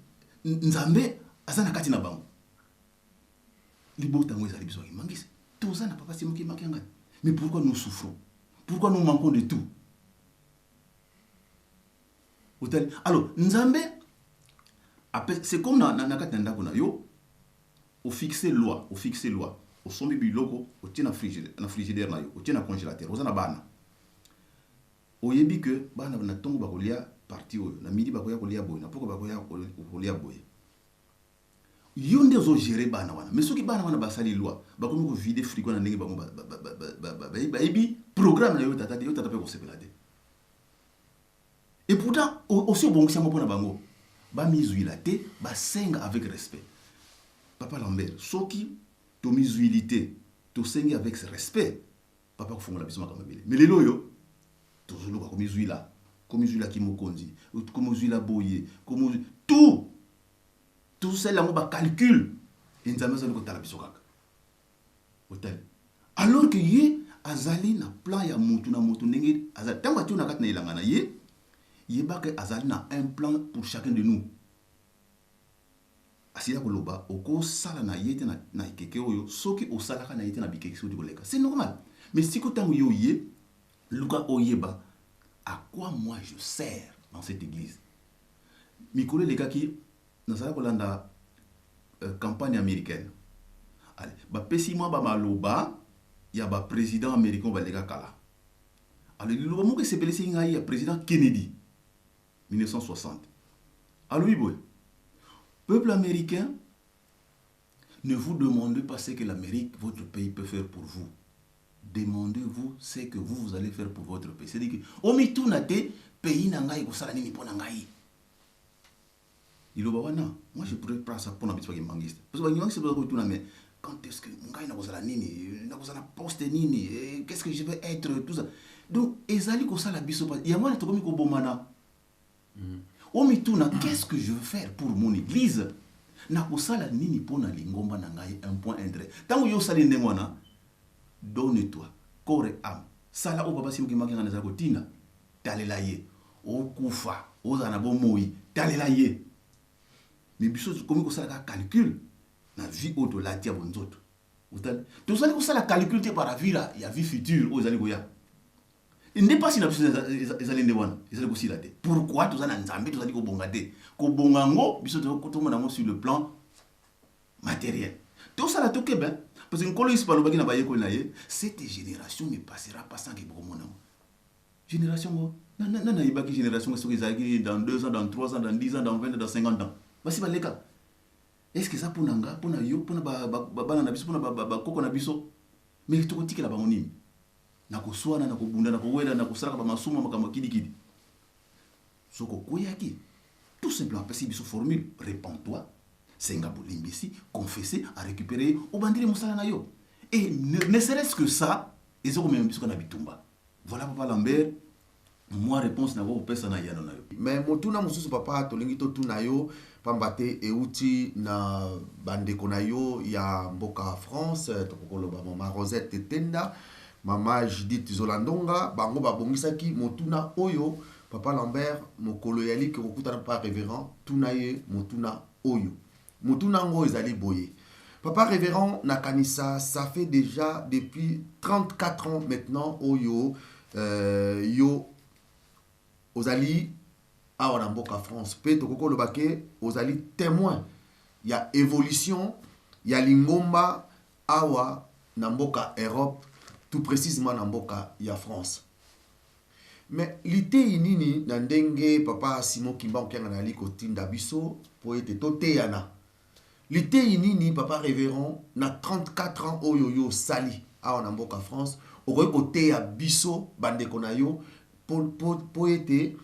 Nzambe aza na kati na bango. Libota yango ezali biso kimbanguiste, toza na papa Simon Kimbangu Kiangani. Mais pourquoi nous souffrons? Pourquoi nous manquons de tout? Otali, alors Nzambe, c'est comme na kati na ndako na yo, ofixe loi, ofixe loi, osombi biloko, otie na frigidaire, na frigidaire na yo, otie na congélateur, oza na bana. Oyebi que bana na ntongo bakolia partie oyo, na midi bakoya kolia boye, na poko bakoya kolia boye. Yo nde ozogérer bana wana. Mais soki bana wana basali loi, bakomi kovider frigo na ndenge bango bayebi programme na yo tata te, yo tata mpe kosepela te. Et pourtant osi obongisi yango mpona bango, bamizwila te, basenga avec respect. Papa Lambert, soki tomizwili te, tosengi avec respect, papa kofongola biso makambo ebele. Mais lelo oyo tozoluka komizwila, komizwilaki mokonzi, komizwila boye, tout tozosalela yango bacalcul. E Nzambe azali kotala biso kaka, otali, alors que ye azali na plan ya motu na motu. Ndenge azali, ntango atie na kati na elanga na ye, yebaka azali na un plan pour chacun de nous. Asili koloba, okosala na ye te na ekeke oyo soki osalaka na ye te na bikeke soki koleka, c'est normal. Mais siko ntango yo ye luka oyeba à quoi moi je sers dans cette église. Mikolo elekaki, nazala kolanda campagne américaine. Allez, bapesi mwa bamaloba ya baprésident américain baleka kala. Alors liloba moko esepelisi ngai ya président Kennedy, 1960. Alobi boye: "Peuple américain, ne vous demandez pas ce que l'Amérique, votre pays, peut faire pour vous. Demandez-vous ce que vous, vous allez faire pour votre pays." C'est-à-dire que omituna te pays na ngai ekosala nini mpo na ngai. Liloba wana, moi je pourrais prendre ça mpona biso bakimbanguiste, parce que bakimbanguiste baza kotuna: mais quand est-ce que ngai nakozala nini, nakozala poste nini, qu'est-ce que je vais être, tout ça. Donc ezali kosala biso, yango wana tokomi kobomana. Omituna: qu'est-ce que je veux faire pour mon église? Nakosala nini mpo na lingomba na ngai? Un point, un trait. Ntango yo osali ndenge wana, donne-toi corps et âme, sala oyo papa Simon Kimbangu nazali kotinda. Talela ye, okufa, ozala na bomoi, talela ye. Mais biso tokomi kosala kaka calcul na vie oyo tolati ya bonzoto. Tozali kosala calcul te par vie ya vie future oyo ezali koya. Nde mpasi na biso ezali nde wana, ezali kosila te. Pourquoi toza na Nzambe, tozali kobonga te? Kobonga yango, biso tomona yango sur le plan matériel. Tosala, tokeba, parce que Nkolo Yesu balobaki na bayekoli na ye: "Cette génération ne passera pas sans que bokomona yango." Génération ngo, nani ayebaki génération ngo soki ezalaki dans 2 ans, dans 3 ans, dans 10 ans, dans 20 ans, dans 50 ans? Basi baleka. Est ce que eza mpo na nga, mpo na yo, mpo na bana na biso, mpo na bakoko na biso? Mais tokotikela bango nini? Na koswana, na kobunda, na kowela, na kosalaka bamasumu, makambo kilikili. Soki okweyaki, tout simplement apesi biso formule: repens-toi, senga bolimbisi, confesse, arécupérer, obandeli mosala na yo. Et ne serait-ce que ça, eza komema biso kaka na bitumba. Voilà, papa Lambert, moi réponse nango kopesa na yano na yo. Mais motuna mosusu, papa, tolingi totuna yo, pamba te euti na bandeko na yo ya mboka France. Tokokoloba mama Rosette Tenda, mama Judith Zolandonga, bango babongisaki motuna oyo: "Papa Lambert, mokolo eyali kokutana papa révérend, tuna ye motuna oyo." Motuna yango ezali boye: "Papa révérend, nakanisa ça fait déjà depuis 34 ans maintenant oyo yo ozali awa na mboka France, mpe tokoki koloba ke ozali témoin ya évolution ya lingomba awa na mboka Europe, tout précisément na mboka ya France. Mais liteyi nini na ndenge papa Simon Kimbangu Kiangani ali kotinda biso mpo ete toteyana? Liteyi nini, papa révérend, na 34 ans oyo yo osali awa na mboka France, okoki koteya biso bandeko na yo po ete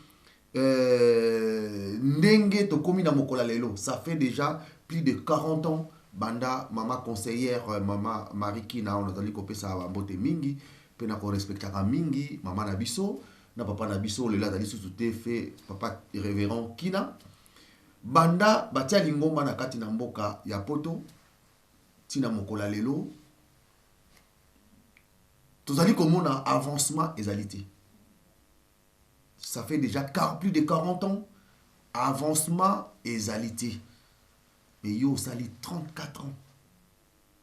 ndenge tokomi na mokolo ya lelo, ça fait déjà plus de 40 ans banda mama conseillère, mama Marie Kina oyo nazali kopesa bambote mingi mpe na korespectaka mingi mama na biso?" Na papa na biso lelo azali susu te, fe papa révérend Kina. Banda batia lingomba na kati na mboka ya poto ntina mokolo ya lelo, tozali komona avancement ezali te. Ça fait déjà plus de 40 ans, avancement ezali te. Mais yo osali 34 ans,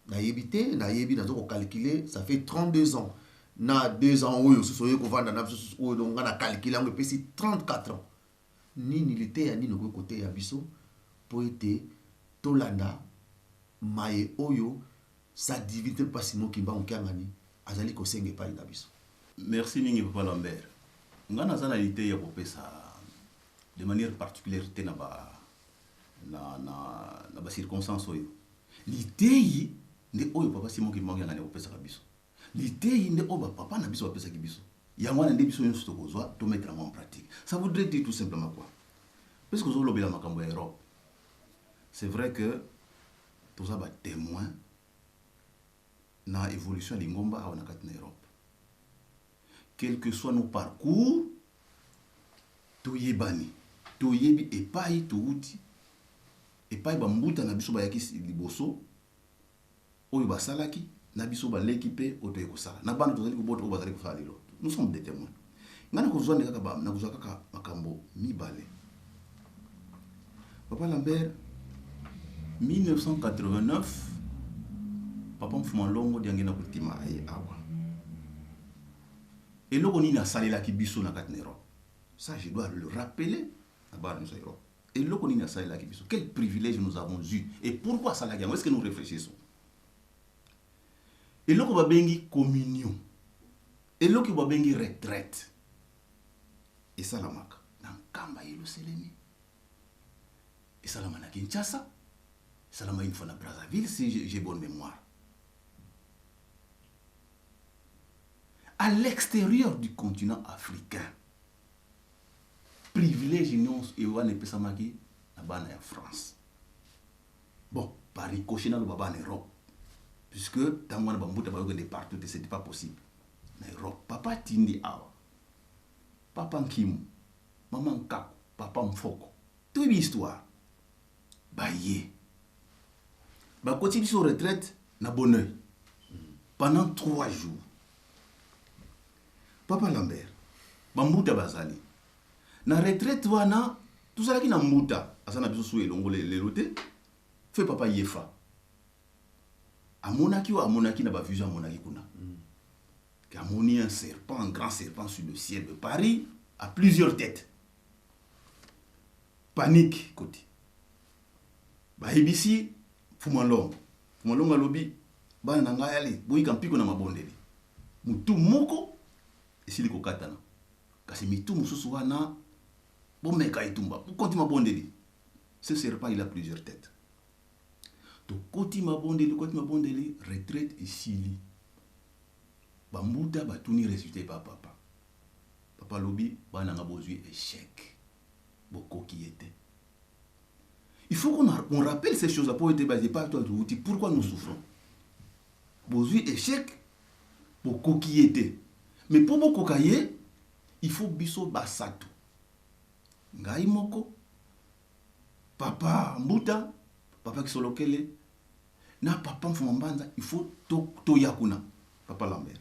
nayebi te, nayebi, naza kocalculer, ça fait 32 ans na 2 ans oyo susu oye kovanda na biso oyo. Donc nga na calcule yango, epesi 34 ans. Nini liteya nini okoki koteya biso mpo ete tolanda maye oyo sa divinité Papa Simon Kimbangu Kiangani azali kosenga epai na biso? Merci mingi, papa Lambert. Nga naza na liteya kopesa de manière particulière te na ba na, na, na bacirconstance oyo. Liteyi nde oyo papa Simon Kimbangu Kiangani akopesaka biso, liteyi nde oyo bapapa na biso bapesaki biso, yango wana nde biso nyonso tokozwa, tomettre yango en pratique. Ça voudrait dire tout simplement quoi? Puisque ozolobela makambo ya Europe, c'est vrai que toza batémoin na évolution ya lingomba awa na kati na Europe. Quel que soit nos parcours, toyebani, toyebi epai touti, epai bambuta na biso bayaki liboso, oyo basalaki na biso, baleki mpe oyo toyei kosala na bana tozali kobota, oyo bazali kosala lelo. Nous sommes des témoins. Ngai nakozwa nde kaka, nakozwa kaka makambo mibale, papa Lambert. 1989, papa Mfuma Longo Diangenda Kuntima aye awa. Eloko nini asalelaki biso na kati na Europe? Ça, je dois le rappeler na bana nyonso ya Europe. Eloko nini asalelaki biso? Quel privilège nous avons eu et pourquoi asalaki yango? Est ce que nous réfléchissons? Eloko babengi communion, eloko babengi retraite, esalamaka na Nkamba, Yelusalemi, esalama na Kinshasa, esalama une fois na Brazzaville, si j'ai bonne mémoire. À l'extérieur du continent africain, privilège nyonso wana epesamaki na bana ya France. Bon, par ricochet naloba bana Europe, puisque ntango wana bambuta bayokende partout te, c'était pas possible. Na Europe, papa atindi awa papa Nkimu, mama Nkako, papa Mfoko. Toyebi histoire. Baye bakoti biso retraite na Bonneuil pendant 3 jours, papa Lambert. Bambuta bazali na retraite wana. Tozalaki na mbuta aza na biso su elongo lelo te, fe papa Yefa. Amonaki oyo amonaki na bavision, amonaki kuna, amoni un serpent, un grand serpent sur le ciel de Paris à plusieurs têtes. Panique koti. Bayebisi Mfuma Longo. Mfuma Longo alobi: "Bana na ngai, ale boyika mpiko na mabondeli. Motu moko esili kokatana, kasi mitu mosusu wana, bomeka etumba, bokoti mabondeli. Ce serpent, il a plusieurs têtes." Tokoti mabondeli, koti mabondeli, retraite esili. Bambuta batuni résultat epa papa. Papa alobi: "Bana nga, bozwi échec, bokoki ye te." Il faut qu'on rappelle ces choses pour ete pas toi touti. Pourquoi nous souffrons? Bozwi échec, bokoki ye te. Mais mpo bokoka ye, il faut biso basato, ngai moko, papa Mbuta, papa Kisolokele na papa Mfuma Mbanza, il faut toya kuna. Papa Lambert,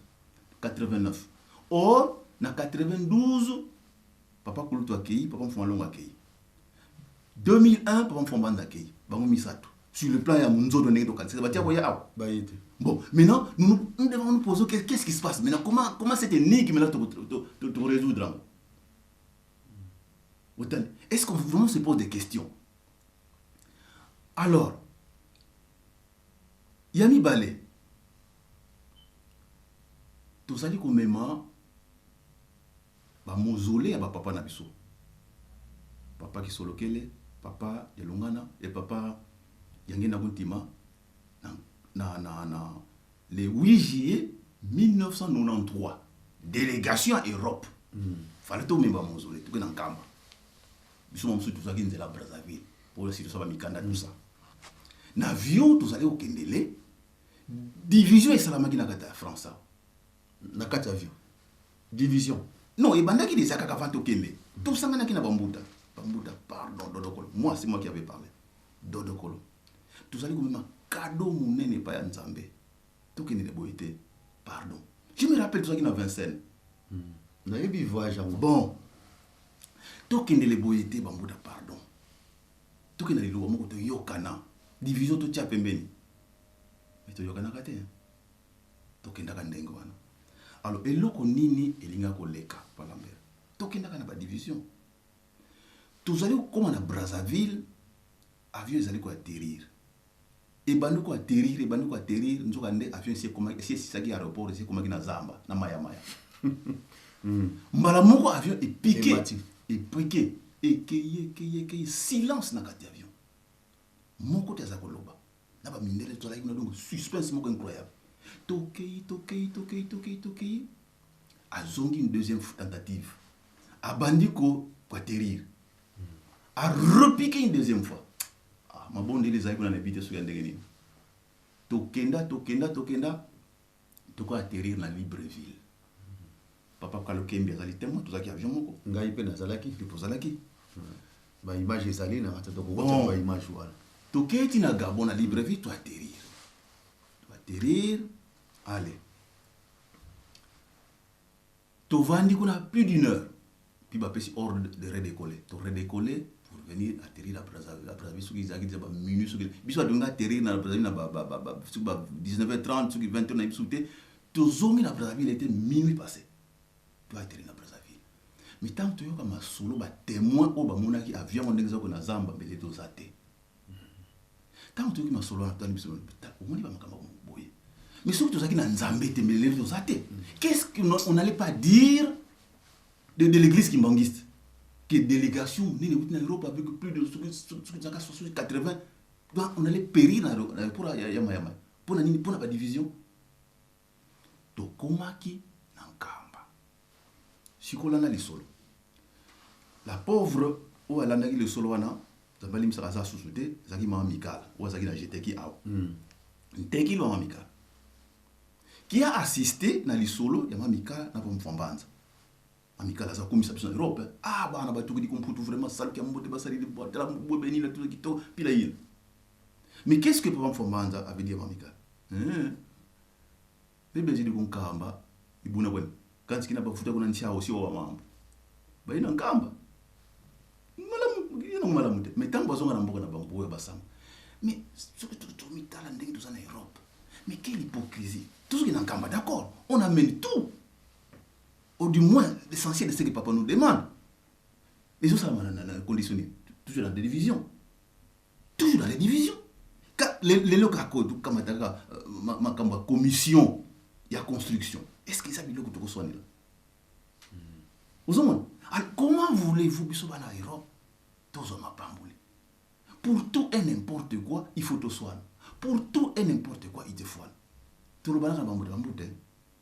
89. Or na 92, papa Kulutu akei, papa Mfuma Longo akei. 2001, papa Mfuma Mbanza akei. Bango misato, sur le plan ya nzoto ndenge tokanisa, batia koya awa. Baye te. Bon, maintenant nous, nous devons nous poser: qu'est-ce qui se passe maintenant? Comment cette énigme là te résoudre? Est-ce qu'on vraiment se pose des questions? Alors ya mibale, tozali komema bamausolée ya bapapa na biso, papa Kisolokele, papa Elongana e papa Diangienda Kuntima, na le 8 juillet 1993, délégation ya Europe, fallait tomema bamausolée, toke na Nkamba. Biso mosusu tozwaki nzela Brazzaville mpo si tosala bamikanda, tout ça. Na avion tozali kokendele, division esalamaki na kati ya France awa. Na kati ya avion, division? Non, ebandaki déjà kaka avant tokende. Tosanganaki na bambuta. Bambuta, pardon, dodokolo. Moi, c'est moi qui avais parlé. Dodokolo. Tozali komema cadeau monene epai ya Nzambe. Tokende na boye te. Pardon. Je me rappelle, tozalaki na Vincennes. Nayebi voyage yango. Bon. Tokendele boye te, bambuta, pardon. Tokende liloba moko, toyokana. Division totia pembeni. Mais toyokanaka te. Tokendaka ndenge wana. Alors, eloko nini elinga koleka, Lambert? Tokendaka na badivision. Tozali kokóma na Brazzaville, avion ezali koatterrir. Ebandi koatterrir, ebandi koatterrir, nzoka nde avion esi esi esisaki aéroport, esi ekomaki na zamba, na mayamaya. Mbala moko avion epiquer. Emati. Epiquer, ekei, ekei, ekei, silence na kati ya avion. Moko te aza koloba. Na bamindele tozalaki kuna, donc suspense moko incroyable. Tokei, tokei, tokei, tokei, tokei, azongi une deuxième tentative, abandi ko koatterrir, arepiquer une deuxième fois. Ah, mabondeli ezali kuna na yebi te soki ya ndenge nini. Tokenda, tokenda, tokenda, tokoatterrir na Libreville. Papa Kalokembi azali témoin, tozalaki avion moko. Ngai mpe nazalaki. Tozalaki. Baimage ezali na kati, tokokotia. Bon. Baimage wana. Tokei ti na Gabon, na Libreville, toatterrir, toatterrir, allez, tovandi kuna plus d'une heure, puis bapesi ordre de redécoller. To redécoller pour venir atterrir à Brazzaville. À Brazzaville, soki ezalaki déjà baminute, soki biso batongi atterrir na Brazzaville na soki ba 19h30, soki 20h, na biso te. Tozongi na Brazzaville, était minuit passé. To atterrir na Brazzaville, mais ntango toyoka masolo, batémoin oyo bamonaki avion ngo ndenge ezako na zamba, mbele toza te. Ntango toyoki masolo wana, totali biso, omoni bamakambo boye. Mais soki tozalaki na Nzambe te, mbele lelo toza te. Qu'est-ce qu'on n'allait pas dire de l'église kimbanguiste, que délégation nini euti na Europe avec plus de soki ezalaka soki 80? Donc on allait périr na aéroport ya Mayama. Mpona nini? Mpona badivision. Tokomaki na Nkamba. Sikolanda lisolo, la pauvre oyo alandaki lisolo wana, Nzambe alimbisaka, aza susu te, ezalaki mama Mikala oyo azalaki na jeteki awa. Nteki mama Mikala qui a assisté na lisolo ya mama Mikala na Mfambanza. Mama Mikala aza komisa biso na Europe: "Ah, bana batukidi komputu, vraiment saluki ya mbote basali tala bobeni na tuki to pila yina." Mais qu'est-ce que papa Mfambanza avait dit à mama Mikala? Hein, bebe zidi kunkamba ibuna kwene kanti kina bafuta kuna nchawo sio wa mambo baina Nkamba malamu yena malamu te. Mais ntango bazonga na mboka na bango oyo basanga, mais soki tomitala ndenge toza na Europe, mais quelle hypocrisie! Tozoki na Nkamba, d'accord, on amène tout ou du moins l'essentiel de ce que papa nous demande. Ezosalama na condition nini? Toujours dans des divisions, toujours dans les divisions. Lelo kaka tokamata kaka makambo ya commission ya construction, est ce que eza biloko tokoswanela? Ozomona? Alors comment voulez-vous biso bana Europe tozwa mapamboli? Pour tout et n'importe quoi il faut toswana, pour tout et n'importe quoi il te faut. Tolobanaka na bambuta, bambuta,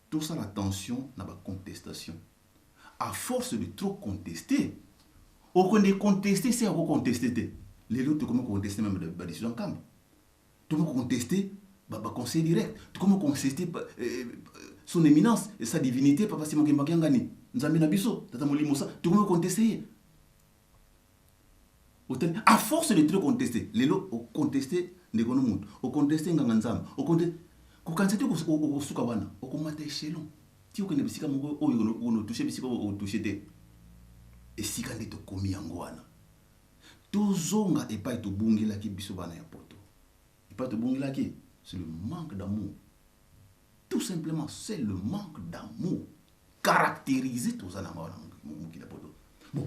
tosala attention na bacontestation. À force de trop contester, okende contester se akocontester te. Lelo tokomi kocontester même badécision Nkamba, tokomi kocontester baconseil direct, tokomi kocontester son éminence et sa divinité papa Simon Kimbangu Kiangani, Nzambe na biso, tata molimo sa, tokomi kocontester ye. Otali, à force de trop contester, lelo ocontester ndeko no motu, ocontester nganga Nzambe, ocontester, kokanisa te okosuka wana. Okomata échelon ti okende bisika moko oyo onotoucher, bisika otoucher te. Esika nde tokomi yango wana. Tozonga epai tobungelaki, biso bana ya Poto. Epai tobungelaki, c'est le manque d'amour, tout simplement. C'est le manque d'amour caractérisé toza nango wana mokili ya Poto. Bon,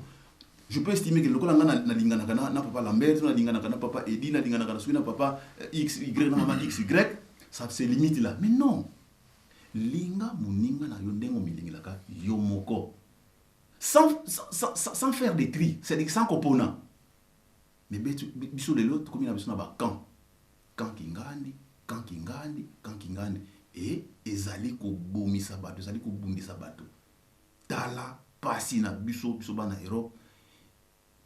je peux estimer que lokola nga nalinganaka na papa Lambert, nalinganaka na papa Edi, nalinganaka na soki na papa x y, na mama x y, ça se limite là. Mais non, linga moninga na yo ndenge omilingelaka yo moko, sans faire des tri, c'est-à-dire sans kopona. Mais biso lelo tokomi na biso na bacamp, camp kingandi, camp kingandi, camp kingandi, e ezali kobomisa bato, ezali kobundisa bato. Tala pasi na biso, biso bana Europe,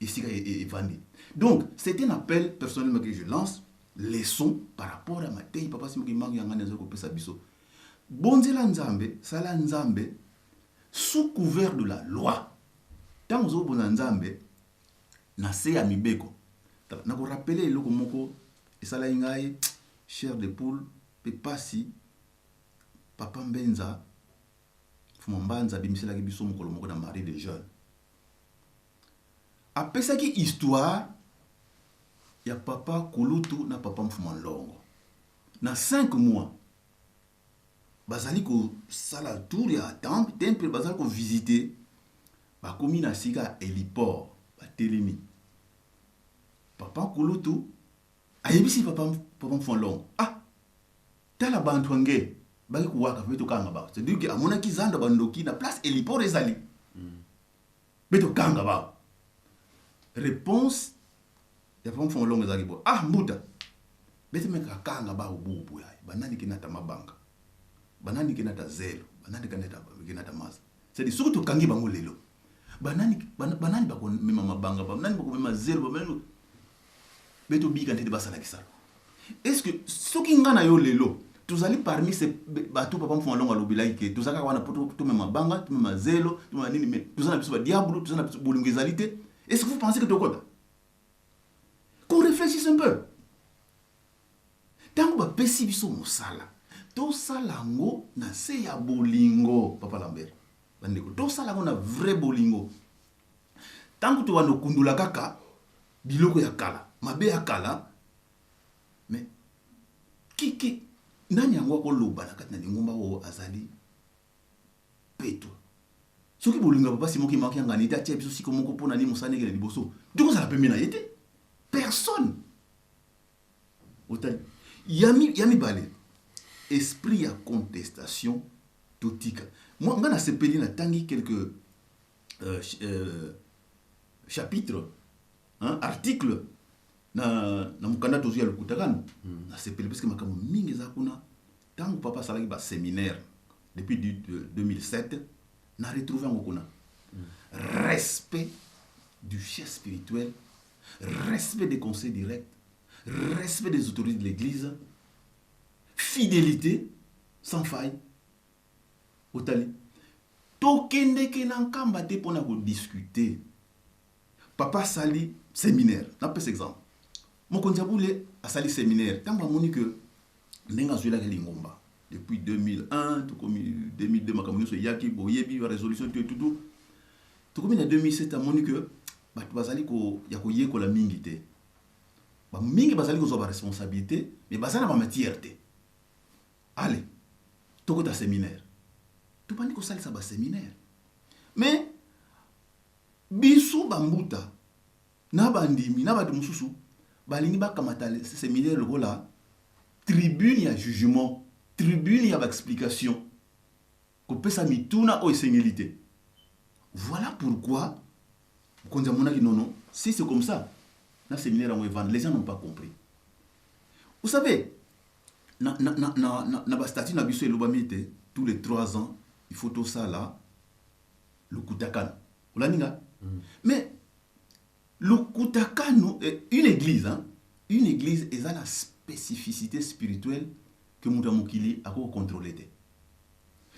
esika evandi. Donc c'est un appel personnellement que je lance, leçon par rapport à matei papa Simon Kimbangu Kiangani azali kopesa biso. Bonzela Nzambe, sala Nzambe. Sous couvert de la loi, ntango ozobonza Nzambe na se ya mibeko, nakorappeler eloko moko esalaki ngai chair de poule mpe pasi. Papa Mbenza, Fuma Mbanza, abimiselaki biso mokolo moko na Marie de Jeune, apesaki histoire ya papa Kulutu na papa Mfuma Nlongo. Na 5 mois bazali kosala tour ya temple, bazali kovisiter. Bakomi na sika ya héliport, batelemi. Papa Kulutu ayebisi papa Mfuma Nlongo: "Ah, tala bantu ange baki kowaka mpe tokanga bao." C'est-à-dire que amonaki zando bandoki na place héliport ezali mpe tokanga bao. Réponse ya papa Mfuma Nlongo ezalaki boye: "Ah mbuta, bete meka kanga bao bubu ya banani kenata mabanga, banani kenata zelo, banani kenata maza. C'est-à-dire soki tokangi bango lelo, banani bakomema mabanga, banani bakomema zelo, banani be tobika ndete basalakisa?" Est ce que soki nga na yo lelo tozali parmi ces bato papa Mfuma Longo alobelaki ke toza kaka wana po tomema mabanga, tomema zelo, tomema nini, mais toza na biso badiabolo, toza na biso bolingo ezali te, est ce que vous pensez que tokota? Qu'on réfléchisse un peu. Ntango bapesi biso mosala, tosala yango na se ya bolingo. Papa Lambert, bandeko, tosala yango na vrai bolingo. Ntango tobanda okundula kaka biloko ya kala, mabe ya kala, mais kiki nani yango akoloba na kati na lingomba oyo azali peto? Soki bolingo ya papa Simon Kimbangu Kiangani te atia biso siko moko mpona nini mosala ndenge na liboso, tokozala pembe na ye te, personne. Otali ya mibale, esprit ya contestation totika. Moi, nga nasepeli, natangi quelques chapitres, hein, article na mokanda tozwi ya lokutakano. Nasepeli parce que makambo mingi eza kuna. Ntango papa asalaki baséminaire depuis 2007, na retrouve yango kuna. Respect du chef spirituel, respect des conseils directs, respect des autorités de l'église, fidélité sans faille. Otali, tokendeke na Nkamba te mpona kodiscuter. Papa asali séminaire, napesa exemple, mokonzi ya bule asali séminaire. Ntango amoni ke ndenge azwelaki lingomba depuis 2001, tokomi 2002, makambo nyonso eyaki, boyebi barésolution to etutu, tokomi na 2007, amoni ke bato bazali ya koyekola mingi te, bamingi bazali kozwa baresponsabilité mais baza na bamatière te. Ale, tokota séminaire, tobandi kosalisa baséminaire. Mais biso bambuta na bandimi na bato mosusu balingi bakamata séminaire lokola tribune ya jugement, tribune ya baexplication, kopesa mituna oyo esengeli te. Voilà pourquoi mokonzi amonaki: nono, si c'est comme ça, na séminaire yango evanda. Les gens n'ont pas compris. Vous savez, na bastatut na biso elobami ete tous les 3 ans il faut tosala lokutakano. Olandi nga? Mais lokutakano, une église, hein, une église eza na spécificité spirituelle ke moto ya mokili akoki kocontrôler te.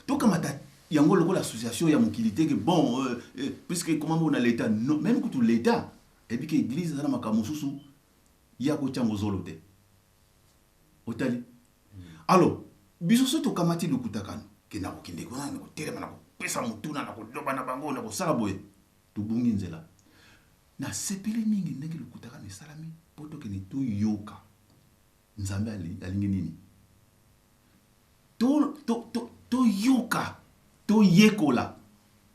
Tokamata yango lokola association ya mokili te ke bon, puisque comment bona l'état, non, même kutu l'état eyebi ke église eza na makambo mosusu ye akotia yango zolo te. Otali, alors biso so tokamati lokutakano ke na kokende kuna, na kotelema, na kopesa motuna, na koloba na bango, na kosala boye, tobungi nzela. Nasepeli mingi ndenge lokutakano esalami mpo tokende toyoka Nzambe alingi nini, toyoka, toyekola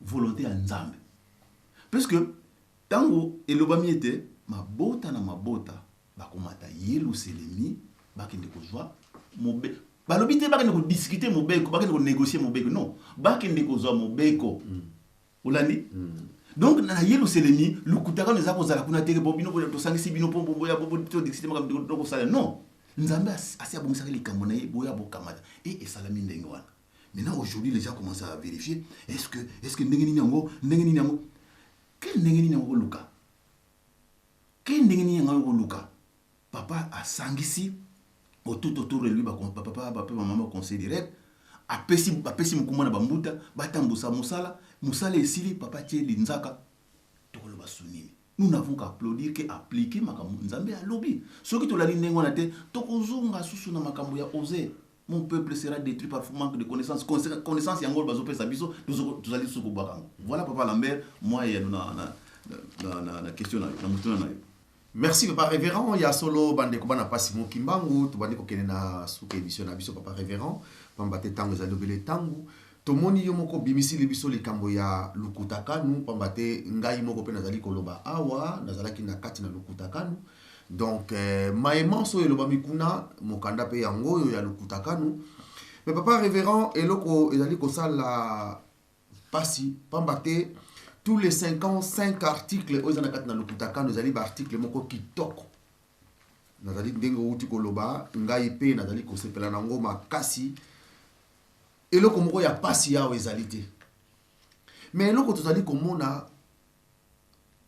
volonté ya Nzambe, puisque ntango elobami ete mabota na mabota bakomata Yelusalemi, bakende kozwa mobeko, balobi te bakende kodiscuter mobeko, bakende konégocier mobeko, non, bakende kozwa mobeko. Olandi? Donc na Yelusalemi, lokutakano eza kozala kuna te. Bo bino tosangisi bino mpo boya todiscuter makambo tokosala, non. Nzambe asi abongisaki likambo na ye, boya bokamata. E esalami ndenge wana. Maintenant, aujourd'hui, les gens commencent à vérifier: est ce que ndenge nini yango, ndenge nini yango, ke ndenge nini yango koluka, ke ndenge nini yango koluka. Papa asangisi tout autour de lui bapapa, bape, bamama, conseil direct. Apesi, apesi mokumba na bambuta batambusa mosala, mosala esili, papa atie linzaka, tokoloba su nini? Nous n'avons qu'à applaudir que appliquer makambo Nzambe alobi. Soki tolali ndenge wana te, tokozonga susu na makambo ya Osée. Mon peuple sera détruit par manque de connaissance. Connaissance yango bazopesa biso, tozali susu kobwaka yango. Voilà papa Lambert, moi eyano na, na, na, na, na question na yo, na motuna na yo. Merci papa révérend. Ya solo, bandeko bana pasi mo Kimbangu, tobandi kokende na suka émission na biso, papa révérend, pamba te ntango ezali obele. Ntango tomoni yo moko obimisili biso likambo ya lukutakanu, pamba te ngai moko mpe nazali koloba awa, nazalaki na kati na lukutakanu. Donc mayemanso oyo elobami kuna, mokanda mpe yango oyo ya lukutakanu. Mais papa révérend, eloko ezali kosala pasi, pamba te tous les 55 articles oyo eza na kati na lukutakanu ezali baarticle moko kitoko. Nazali ndenge outi koloba, ngai mpe nazali kosepela nango makasi. Eloko moko ya pasi awa ezali te. Mais eloko tozali komona,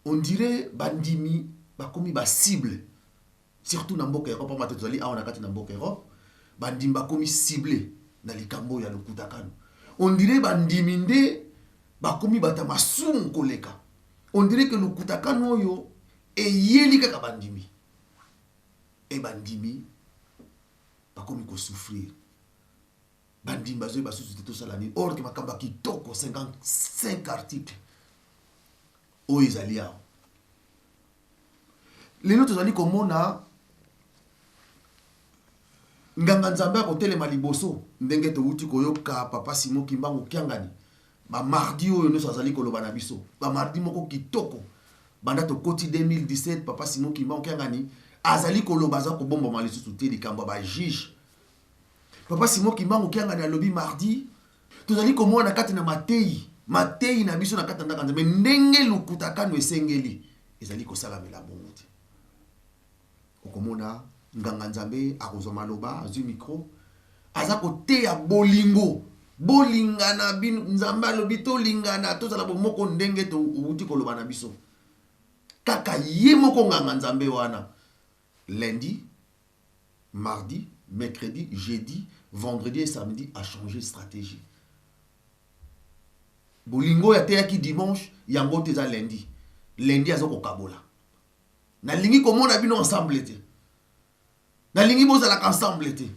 on dirait bandimi bakomi bacible, surtout na mboka Europe, pamba te tozali awa na kati na mboka Europe. Bandimi bakomi cible na likambo oyo ya lukutakanu. On dirait bandimi nde bakomi bato ya masumu koleka. On dirait ke lukutakanu oyo eyeli kaka bandimi, e bandimi bakomi kosouffrir. Bandimi bazoyeba susu te tosala nini, or ke makambo ya kitoko, 55 article oyo ezali awa. Lelo tozali komona nganga Nzambe akotelema liboso, ndenge towuti koyoka papa Simon Kimbangu Kiangani, bamardi oyo nyonso azali koloba na biso, bamardi moko kitoko. Banda tokoti 2017, papa Simon Kimbangu Kiangani azali koloba, aza kobombama lisusu te likambo ya bajuge. Papa Simon Kimbangu Kiangani alobi mardi, tozali komona kati na mateyi na biso na kati na ndako ya Nzambe ndenge lukutakano esengeli ezali kosalamela bongo te. Okomona nganga Nzambe akozwa maloba, azwi micro, aza koteya bolingo, bolingana bino. Nzambe alobi tolingana, tozala bomoko, ndenge touti koloba na biso. Kaka ye moko nganga Nzambe wana, lundi, mardi, mercredi, jeudi, vendredi et samedi, a changé stratégie. Bolingo oyo ateyaki dimanche, yango te eza lundi. Lundi aza kokabola: nalingi komona bino ensemble te, nalingi bozalaka ensemble te.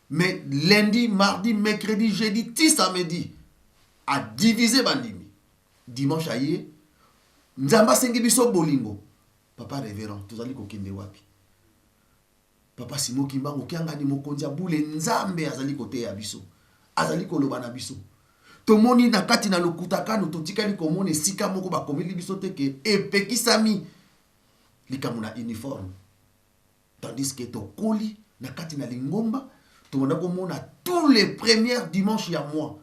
Mais lundi, mardi, mercredi, jeudi ti samedi, adivise bandimi. Dimanche aye: Nzambe asengi biso bolingo. Papa révérend, tozali kokende wapi? Papa Simon Kimbangu Kiangani, mokonzi ya bule, Nzambe azali koteya biso, azali koloba na biso. Tomoni na kati na lokutakano, totikali komona esika moko bakomeli biso te ke epekisami likambo na uniforme, tandis que tokoli na kati na lingomba, tobanda komona tous les premières dimanches ya mois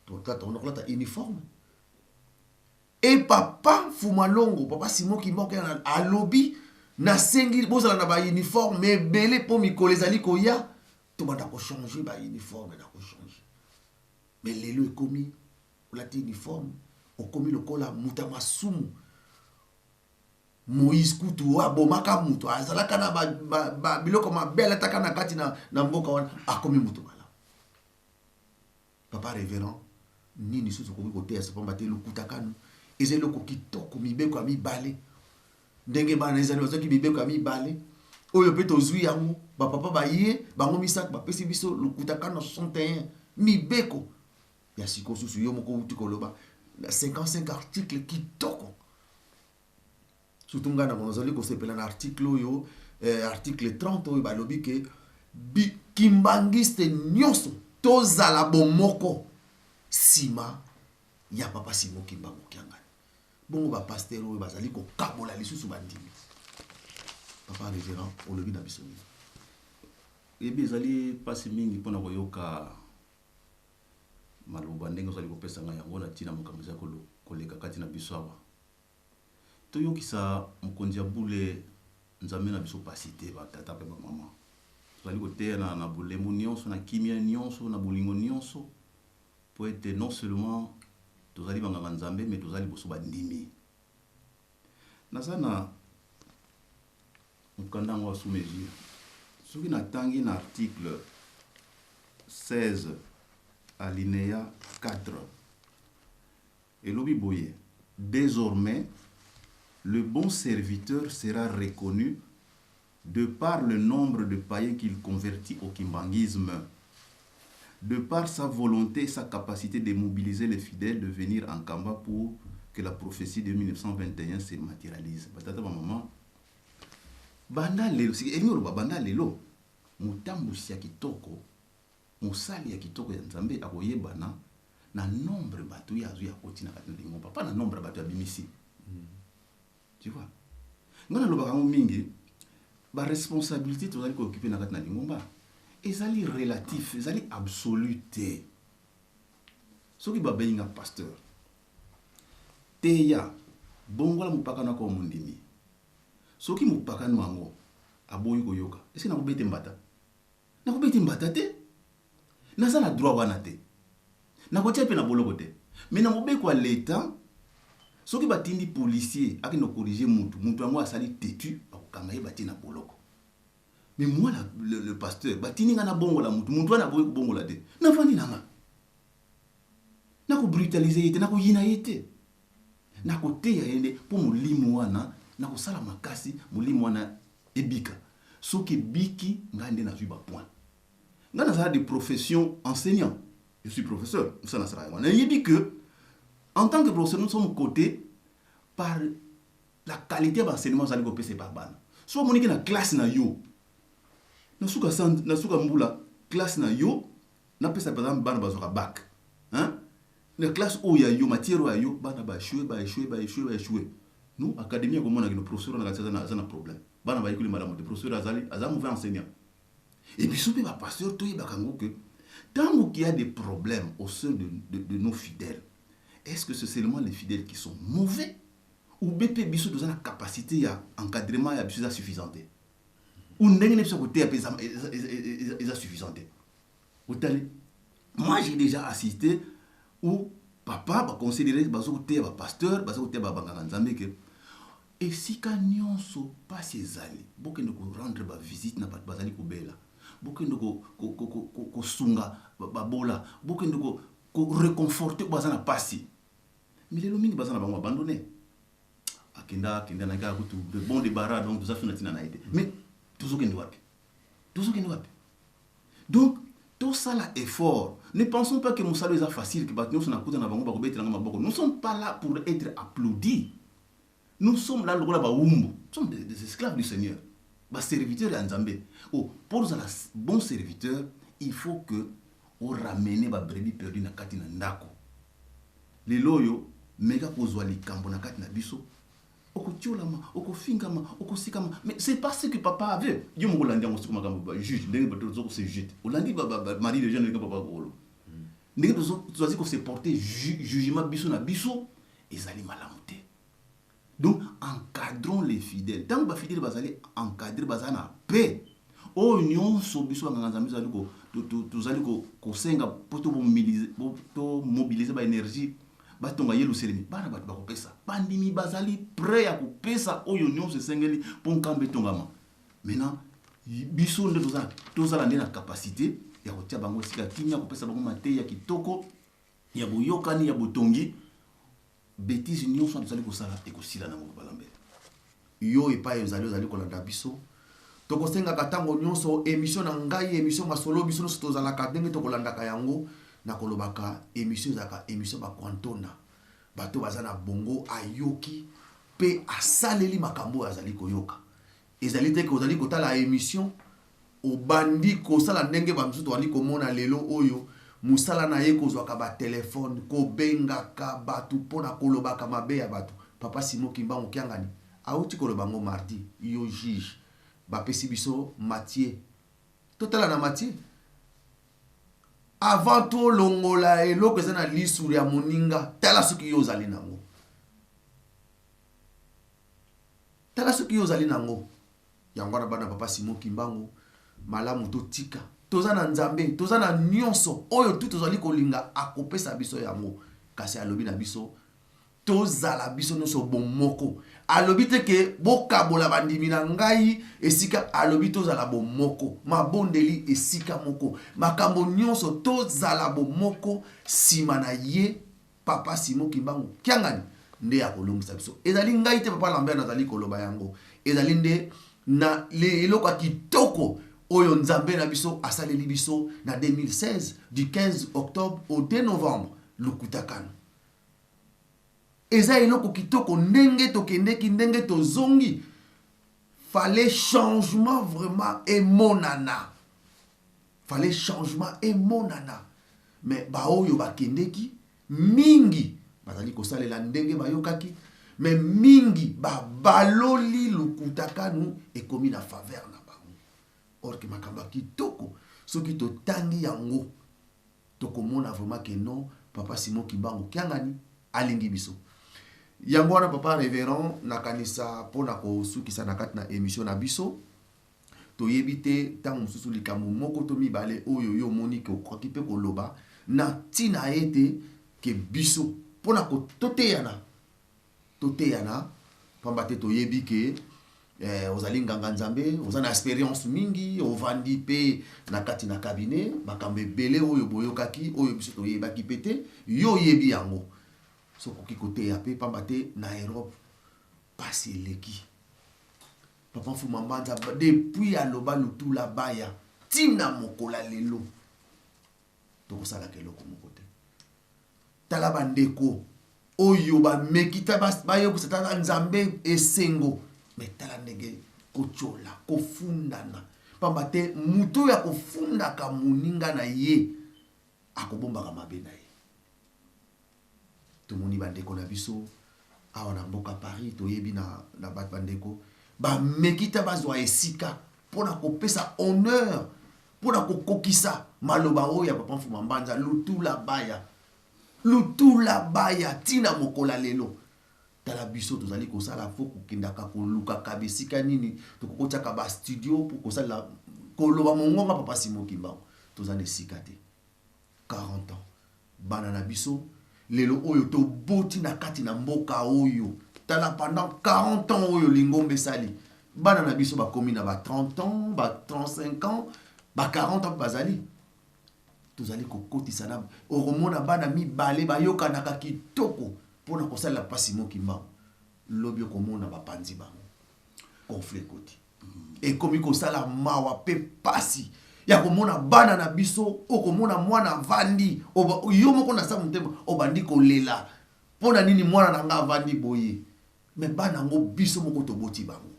tobanda kolata uniforme. E papa Fumalongo, papa Simon Kimbangu alobi: nasengi bozala na bauniforme ebele mpo mikolo ezali koya tobanda kochange bauniforme na kochange. Mais lelo ekomi olati uniforme, okomi lokola moto ya masumu. Moïse kutu oyo abomaka moto, azalaka na biloko mabe alataka na kati na mboka wana, akomi moto malamu. Papa révérend, nini susu okoki koteya so? Pamba te lokuta kanu eza eloko kitoko, mibeko ya mibale, ndenge bana ezali bazwaki mibeko ya mibale oyo mpe tozwi yango. Bapapa baye bango misato bapesi biso lokuta kanu na 61 mibeko ya sikoyo. Susu yo moko outi koloba na 55 article kitoko. Surtout ngai na nazali kosepela na article oyo, article 30 oyo balobi ke kimbangiste nyonso tozala bomoko nsima ya papa Simon Kimbangu Kiangani. Bongo bapasteur oyo bazali kokabola lisusu bandimi, papa révérend, olobi na biso nini? Oyebi, ezali mpasi mingi mpona koyoka maloba ndenge ozali kopesa ngai yango na ntina makambo eza koleka kati na biso awa. Toyokisa mokonzi ya bule, Nzambe na biso, pasi te. Batata mpe bamama, tozali koteya na bolembu nyonso, na kimia nyonso, na bolingo nyonso, po ete non seulement tozali banganga Nzambe, mais tozali liboso bandimi. Naza na mokanda yango ya sous mesure. Soki natangi na article 16. Alinéa 4. Elobi boye: désormais, le bon serviteur sera reconnu de par le nombre de païens qu'il convertit au kimbanguisme, de par sa volonté et sa capacité de mobiliser les fidèles de venir en Kamba pour que la prophétie de 1921 se matérialise. Batata, maman, banda lelo, elingi oloba banda lelo, motambusi ya kitoko, mosali ya kitoko ya Nzambe akoyebana na nombre bato ye azwi akoti na kati na lingomba, pa na nombre bato abimisi. Tu vois, ngai nalobaka yango mingi, baresponsabilité tozali kooccuper na kati na lingomba ezali relatif, ezali absolu te. Soki babengi nga pasteur, teya, bongola mopakano ako mondimi. Soki mopakano yango aboyi koyoka, esi nakobete mbata? Nakobeti mbata te, naza na droit wana te, nakotia mpe na boloko te. Mais na mobeko ya leta, soki batindi policier akende kocorriger mutu, mutu yango asali têtu, bakokanga ye, batie na boloko. Mais moi le pasteur, batindi nga nabongola mutu, mutu wana aboyi kobongola te, nafandi na nga, nakobrutaliser ye te, nakoyina ye te, nakoteya ye nde mpo molimo wana, nakosala makasi molimo wana ebika. Soki ebiki, ngai nde nazwi bapoint. Ngai nazala de profession enseignant, je suis professeur, mosala nasala yango. Nayebi que en tant que professeur, nous sommes cotés par la qualité ya baenseignement ozali kopesa epa bana. So omoniki na classe na yo, na suka mbula, classe na yo, napesa par exemple bana bazwaka bac, hein? Na classe oyo ya yo, matière oyo ya yo, bana baéchoué, baéchoué, baéchoué, baéchoué. Nous, académie akomonaki no professeur wana kati aza na problème, bana bayekoli malamu te, professeur azali aza mauvais enseignant. Et biso mpe bapasteur toyebaka yango que ntango qu'il y a des problèmes au sein de nos fidèles, est-ce que c'est seulement les fidèles qui sont mauvais ou bien mpe biso toza na capacité ya encadrement ya biso eza suffisant te, ou ndenge na biso koteya mpe eza suffisant te? Otali, moi j'ai déjà assisté où papa baconsidéré, baza koteya bapasteur, baza koteya babangaka Nzambe ke esika nyonso mpasi ezali, bokende korendre bavisite na bato bazali kobela, bokende kosunga babola, bokende koréconforter oyo baza na pasi. Mais lelo mingi baza na bango abandonné, akenda akenda na kaka kutu de bon débarras, donc toza so na ntina na ye te. Mais tozokende wapi? Tozokende wapi? Donc tosala effort. Ne pensons pas que mosala eza facile, ke bato nyonso nakuta na bango bakobetelanga maboko. Nous sommes pas là pour être applaudis, nous sommes là lokola bawumbu, nous sommes des esclaves du Seigneur, baserviteur ya Nzambe. Oh, pour ozala bon serviteur, il faut que oramener babrebis perdu na kati na ndako. Lelo oyo meka kozwa likambo na kati na biso, okotiolama, okofingama, okosikama. Mais c'est parce que papa avait yo moko olandi yango siko makambo juge, ndenge bato toza kose juge te. Olandi mari de jeune, ndenge papa kolo, ndenge tozali kose porter jugement biso na biso, ezali malamu te. Donc encadrons les fidèles. Ntango bafidèle bazali encadré, baza na paix, oyo nyonso biso banganga Nzambe tozali kosenga mpo tomobiliser baénergie, batonga Yelusalemi, bana bato bakopesa, bandimi bazali prêt ya kopesa oyo nyonso esengeli mpo nkambo etongama. Maintenant biso nde tozala nde na capacité ya kotia bango esika kimia, kopesa bango mateya ya kitoko, ya boyokani, ya botongi. Bétise nyonso wana tozali kosala ekosila nango balambele. Yo epai ozali kolanda biso, tokosengaka ntango nyonso émission na ngai, émission Masolo, biso nyonso tozalaka ndenge tokolandaka yango na kolobaka. Émission ezalaka émission bakwantona, bato baza na bongo, ayoki mpe asaleli makambo oyo azali koyoka. Ezali te ke ozali kotala émission, obandi kosala ndenge bamosusu tobandi komona lelo oyo, mosala na ye kozwaka batelefone, kobengaka bato mpona kolobaka mabe ya bato. Papa Simo Kimbangu Kiangani auti koloba ngo mardi. Yo juge, bapesi biso Matthieu, totala na Matthieu. Avant tolongola eloko eza na lisu ya moninga, tala soki yo ozali nango, tala soki yo ozali nango. Yango wana, bana papa Simon Kimbangu, malamu totika. Toza na Nzambe, toza na nyonso oyo tu tozali kolinga, akopesa biso yango. Kasi alobi na biso Tozala biso nyonso bomoko. Alobi te ke bokabola bandimi na ngai esika, alobi tozala bomoko, mabondeli esika moko, makambo nyonso tozala bomoko nsima na ye. Papa Simon Kimbangu Kiangani nde akolongisa biso. Ezali ngai te Papa Lambert nazali koloba yango, ezali nde na eloko ya kitoko oyo Nzambe na biso asaleli biso na 2016 du 15 octobre au 2 novembre Lukutakanu. Eza eloko kitoko ndenge tokendeki, ndenge tozongi, fallait changement vraiment emonana, fallait changement emonana. Mais baoyo bakendeki mingi bazali kosalela ndenge bayokaki, mais mingi babaloli Lukutakanu ekomi na faveur na bango. Or ke makambo ya kitoko soki totangi yango tokomona vraiment que non, Papa Simon Kimbangu Kiangani alingi biso. Yango wana Papa Révérend, nakanisa mpona kosukisa na kati na émission na biso, toyebi te ntango mosusu likambo moko to mibale oyo yo omoni ke okoki mpe koloba na ntina ete ke biso mpona toteyana, toteyana, pamba te toyebi ke ozali nganga Nzambe, oza na experience mingi, ovandi mpe na kati na cabinet, makambo ebele oyo boyokaki oyo biso toyebaki mpe te, yo oyebi yango. Soki okoki koteya mpe, pamba te na Europe pasi eleki. Papa Mfuma Mbanza depuis aloba Lutula baya ntina mokola lelo tokosalaka eloko moko te. Tala bandeko oyo bameki ta bayokisa tala Nzambe esengo, me tala ndenge kotyola, kofundana, pamba te moto oyo akofundaka moninga na ye akobombaka mabe na ye. Tomoni bandeko na biso awa na mboka Paris, toyebi na bato bandeko bameki ta bazwa esika mpona kopesa honneur, mpona kokokisa maloba oyo ya Papa Mfuma Mbanza, Lutula baya, Lutula baya ntina mokola lelo. Tala biso tozali kosala fo kokendaka kolukaka bisika nini tokokotiaka ba studio mpo kosalela koloba mongonga Papa Simon Kimbangu. Toza na esika te. 40 ans bana na biso lelo oyo toboti na kati na mboka oyo, tala pendant 40 ans oyo lingomba esali, bana na biso bakomi na ba 30 ans, ba 35 ans, ba 40 ans bazali tozali kokotisa na okomona bana mibale bayokanaka kitoko mpona kosalela Papa Simon Kimbangu, lobi okomona bapanzi bango, conflit ekoti, ekomi kosala mawa mpe pasi ya komona bana na biso. Okomona mwana avandi, yo moko na sa motema obandi kolela, mpo na nini mwana na nga avandi boye? Me bana yango biso moko toboti bango,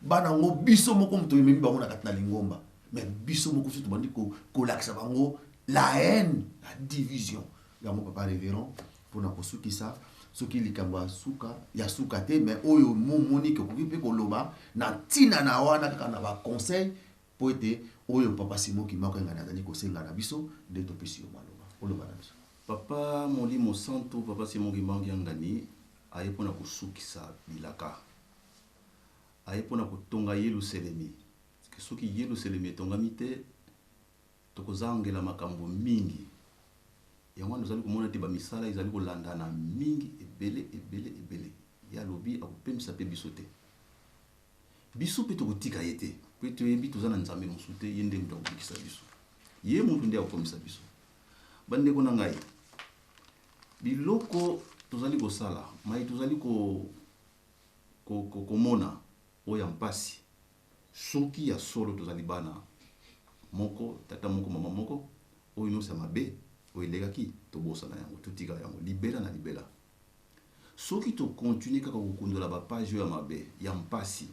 bana yango biso moko moto ememi bango na kati na lingomba, me biso moko so tobandi kolakisa bango la haine, la division. Yango Papa Révérend, mpona kosukisa, soki likambo ya suka ya suka te, me oyo momoni ke okoki mpe koloba na ntina na wana kaka na baconseil, mpo ete oyo Papa Simon Kimbangu Kiangani azali kosenga na biso, nde topesi yo maloba oloba na biso. Papa Molimo Santu, Papa Simon Kimbangu Kiangani aye mpona kosukisa bilaka, aye mpona kotonga Yelusalemi. Soki Yelusalemi etongami te, tokozangela makambo mingi. Yango wana tozali komona te bamisala ezali kolandana mingi, ebele ebele ebele. Ye alobi akopemisa mpe biso te, biso mpe tokotika ye te, mpe toyebi toza na Nzambe mosusu te, ye nde moto akobikisa biso, ye moto nde akokomisa biso. Bandeko na ngai, biloko tozali kosala mai tozali komona oyo ya mpasi, soki ya solo tozali bana moko, tata moko, mama moko, oyo nyonso ya mabe oyo elekaki tobosana yango, totika yango libela na libela. Soki tokontinue kaka kokundola bapage oyo ya mabe ya mpasi,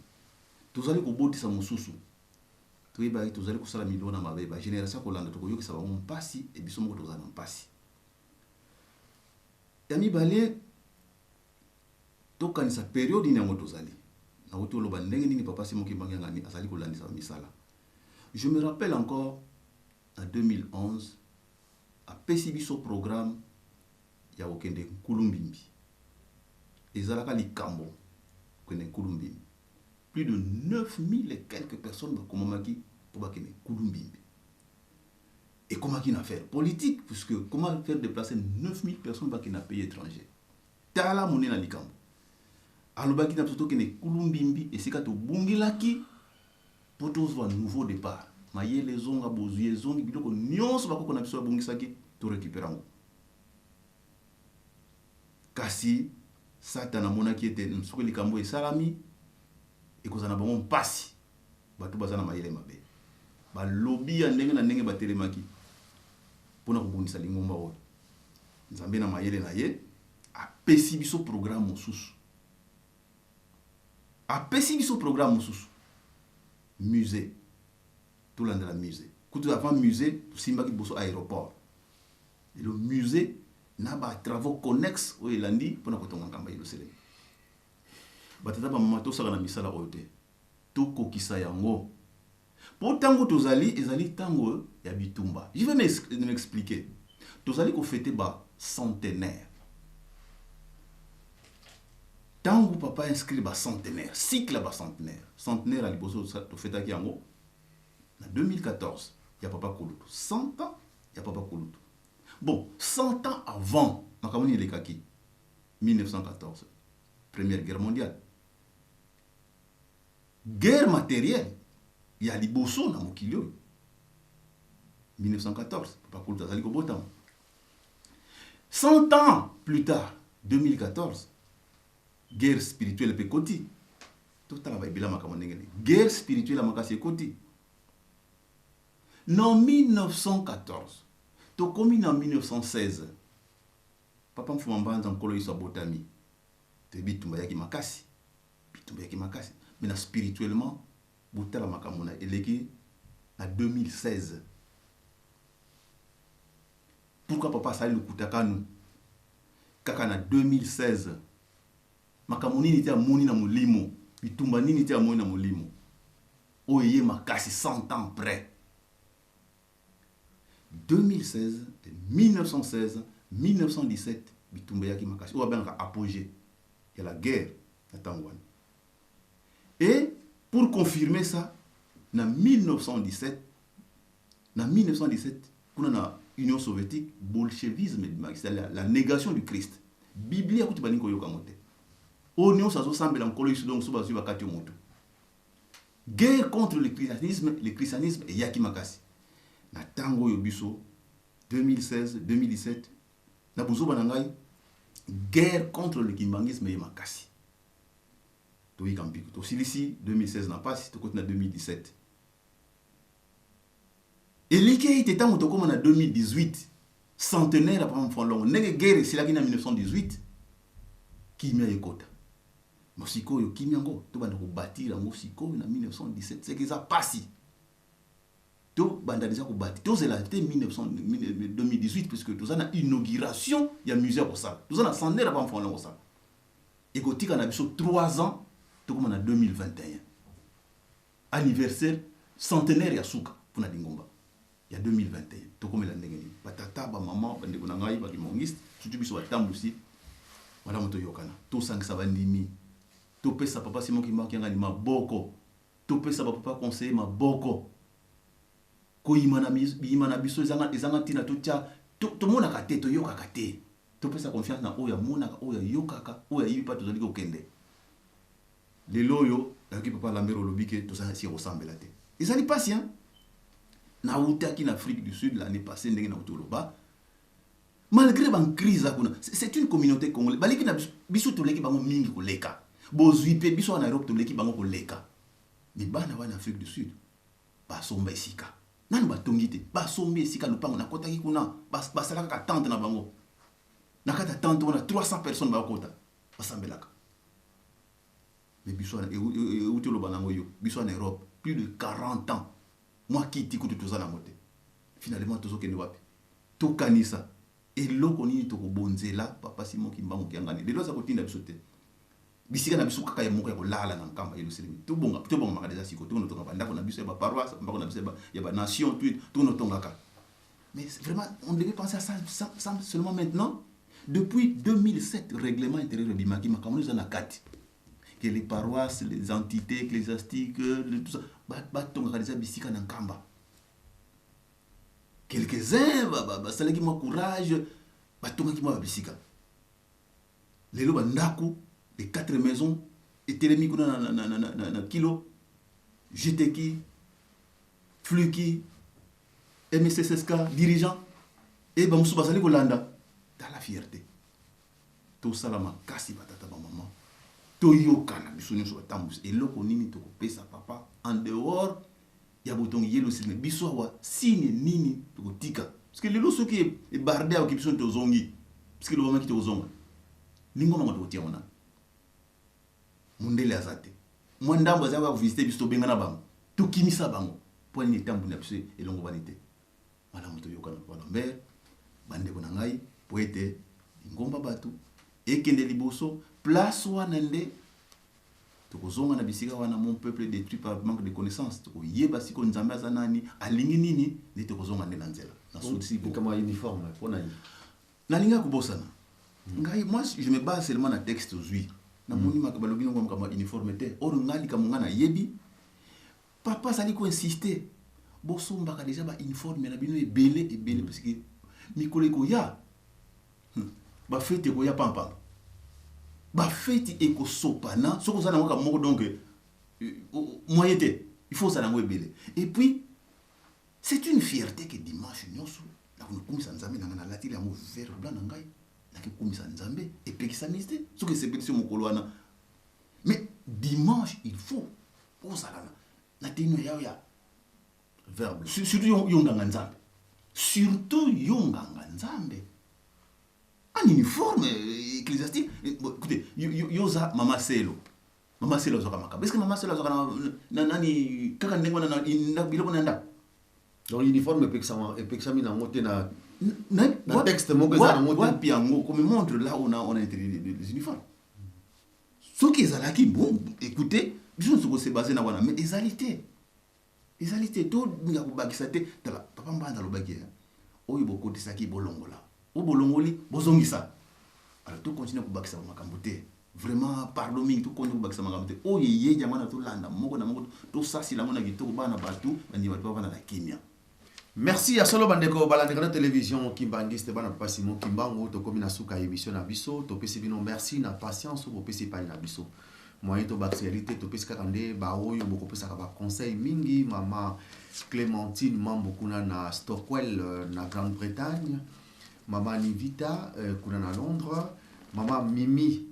tozali kobotisa mosusu, toyebaki tozali kosala milona mabe, bagénération ya kolanda tokoyokisa bango mpasi, e biso moko tozala na mpasi. Ya mibale, tokanisa periode nini yango tozali. Nauti oloba ndenge nini Papa Simon Kimbangu Kiangani azali kolandisa misala. Je me rappelle encore na 2011 apesi biso programme ya kokende Nkulumbimbi. Ezalaka likambo kokende Nkulumbimbi, plus de 9000 et quelques personnes bakomamaki mpo bakende Nkulumbimbi. Ekomaki une affaire politique, puisque comment faire déplacer 9000 personnes bakende na pays étranger? Tala monene na likambo. Alobaki na biso tokende Kulumbimbi esika tobungelaki mpo tozwa nouveau départ. Mayele ezonga, bozwi ezongi, biloko nyonso bakoko na biso babungisaki to récupérer yango. Kasi Satana amonaki ete soki likambo esalami ekozala na bango mpasi. Bato baza na mayele mabe, balobi ya ndenge na ndenge batelemaki mpona kobundisa lingomba oyo. Nzambe na mayele na ye apesi biso programme mosusu, apesi biso programme mosusu, musée. Tolandela musée kutu avant musée tosimbaki liboso aéroport, lelo musée na ba travaux connexes oyo elandi mpona kotonga Nkamba Yelusalemi. Batata, bamama, tosala na misala oyo te, tokokisa yango, mpo ntango tozali ezali ntango ya bitumba. Je vais m'expliquer. Tozali kofêter ba centenaire. Ntango papa inscrire ba centenaire, cycle ya ba centenaire, centenaire ya liboso tofetaki yango na 2014 ya papa Kolutu, 100 ans ya papa Kolutu. Bon, 100 ans avant, makambo nini elekaki? 1914, Première Guerre mondiale, guerre matérielle ya liboso na mokili oyo. 1914, papa Kolutu azali kobotama. 100 ans plus tard, 2014, guerre spirituelle mpe ekoti. Totala baebela makambo ndenge nini guerre spirituelle ya makasi ekoti. Na 1914, tokomi na 1916, papa Mfuma Mbanza, Nkolo Yesu abotami. Toyebi bitumba yaki makasi, bitumba yaki makasi. Mais na spirituellement, botala makambo na eleki na 2016. Pourquoi papa asali lokuta kanu kaka na 2016? Makambo nini te amoni na molimo? Bitumba nini te amoni na molimo oyo eye makasi 100 ans près? 2016, 1916, 1917, bitumba eyaki makasi oyo babengaka apogée ya la guerre na ntango wana. Et pour confirmer ça, na 1917, na 1917 kuna na Union soviétique, bolchevisme ebimaki, c'est la négation du Christ. Biblia kutu balingi koyoka yango te. Oyo nyonso azosambela Nkolo Yesu, donc so bazwi bakati yo motu. Guerre contre le christianisme, le christianisme eyaki makasi na ntango oyo biso 2016, 2017. Na bozoba na ngai, guerre contre le kimbanguisme eye makasi. Toyika mpiko, tosilisi 2016 na mpasi, tokoti na 2017. Eleki ete ntango tokóma na 2018, centenaire ya papa Mfalongo, ndenge guerre esilaki na 1918, kimia ekota. Mo sikoyo kimia yango tobanda kobâtir yango sikoyo na 1917, seke eza pasi. Tobanda deja kobâtir, tozela te 2018, puisque toza na inauguration ya musée ya kosala, toza na centenaire ya papa Mfalongo kosala, ekotika na biso 3 ans, tokóma na 2021, anniversaire centenaire ya suka mpona lingomba ya 2021. Tokomela ndenge nini? Batata, bamama, bandeko na ngai bakimbanguiste, surtout biso batambusi malamu, toyokana, tosangisa bandimi, topesa papa Simon Kimbangu Kiangani maboko, topesa bapapa conseiller maboko. Koyima na biyima na biso ezanga ntina. Totya tomonaka te, toyokaka te, topesa confiance na oyo amonaka, oyo ayokaka, oyo ayibi mpa tozali kokende. Lelo oyo nayoki papa Lambert olobi ke toza esika kosambela te, ezali mpasi. Nautaki na Afrique du Sud l'année passée, ndenge nauti oloba, malgré bacrise kuna, c'est une communauté congolaise baleki na biso, toleki bango mingi koleka bozwi mpe biso wana Europe, toleki bango koleka. Mais bana wana Afrique du Sud basomba esika, nanu batongi te, basombi esika, lupango. Nakotaki kuna, basalaka kaka tente na bango. Na kati ya tente wana, 300 personnes bakota, basambelaka. Mais biso euti oloba nango yo, biso na Europe, plus de 40 ans, mwa kiti kutu toza nango te. Finalement tozokende wapi? Tokanisa eloko nini tokobonzela papa Simon Kimbangu Kiangani. Lelo aza kotinda biso te bisika na biso kaka ya moko ya kolala na Nkamba Yelusalemi. Tobongamaka deja sikoyo, tokona tonga bandako na biso ya baparoisse, bandako na biso ya banation, tokona tongaka. Mais vraiment, on devait penser à ça, ça seulement maintenant. Depuis 2007, règlement intérieur ebimaki, makambo eza na kati que les paroisses, les entités ecclésiastiques, tout ça, batongaka deja bisika na Nkamba. Quelques-uns basalaki mwa courage, batongaki mwa babisika. Lelo bandako, les quatre maisons etelemi kuna na kilo GTK, Fluki, MSSSK, dirigeant e bamosusu bazali kolanda. Tala fierté. Tosala makasi, batata, bamama, toyokana biso nyonso, batambusi. Eloko nini tokopesa papa en dehors ya botongi? Ye losilime biso awa, signe nini tokotika? Parce que lelo soki ebarde aoki biso, tozongi, parce que lobamaki tokozonga. Lingomanga tokotia wana, mondele aza te, mwa ndambo aza kaka kovisite biso, tobengana bango, tokimisa bango. Mpo nini etamboli na biso elongo bani te? Malamu toyokana, papa Lambert, bandeko na ngai, po ete lingomba bato ekende liboso. Place wana nde tokozonga na bisika wana. Mon peuple détruit par manque de connaissance. Tokoyeba sikoyo Nzambe aza nani, alingi nini, nde tokozonga nde na nzela. Nasukisi kama uniforme mpona nini? Nalinga kobosana ngai, moi je me base seulement na texte ozwi. Namoni balobi nango makambo ya uniforme te. Or ngai, likambo ngai nayebi, papa azali koinsiste, bosombaka déjà bauniforme na bino ebele ebele, parce que mikolo ekoya, bafeti ekoya pampamba, bafeti ekosopana. Soki oza nango kaka moko, donc moyen te, il faut ozala yango ebele. Et puis c'est une fierté que dimanche nyonso nakokumisa Nzambe na ngai, nalatili yango vert blanc na ngai, nakokumisa Nzambe. Epekisami te soki esepelisi mokolo wana, mais dimanche il faut ozala na tenue yao ya verbe. Surtout yo nganga Nzambe, surtout yo nganga Nzambe en uniforme ecclésiastique. Bon, écoutez, yo oza mama Selo, mama Selo azwaka makambo. Est ce que mama Selo azwaka na nani kaka ndenge wana na biloko na ndako? Donc uniforme epekisami nango te na texte moko eza nango te? Wapi yango qu'on me montre là où on a interdit les uniformes? Soki ezalaki, bon, écoutez, biso nyonso kose base na wana, mais ezali te, ezali te. Tolinga kobakisa te. Tala, papa Mbanza alobaki, oyo bokotisaki bolongola, oyo bolongoli bozongisa. Alors tocontinue kobakisa bamakambo te. Vraiment, pardon mingi, tocontinue kobakisa makambo te. Oyo eyei yango wana, tolanda moko na moko, tosasila yango na kitoko. Bana bato bandima, bato bavanda na kimia. Merci ya solo, bandeko balandaka na télévision kimbangiste, bana papa Simon Kimbangu. Tokomi na suka ya émission na biso. Topesi bino merci na patience oyo bopesi epai na biso. Moyen tobakisa yali te, topesi kaka nde baoyo bokopesaka baconseil mingi: mama Clémentine Mambo kuna na Stockwell, na Grande-Bretagne, mama Nivita kuna na Londres, mama Mimi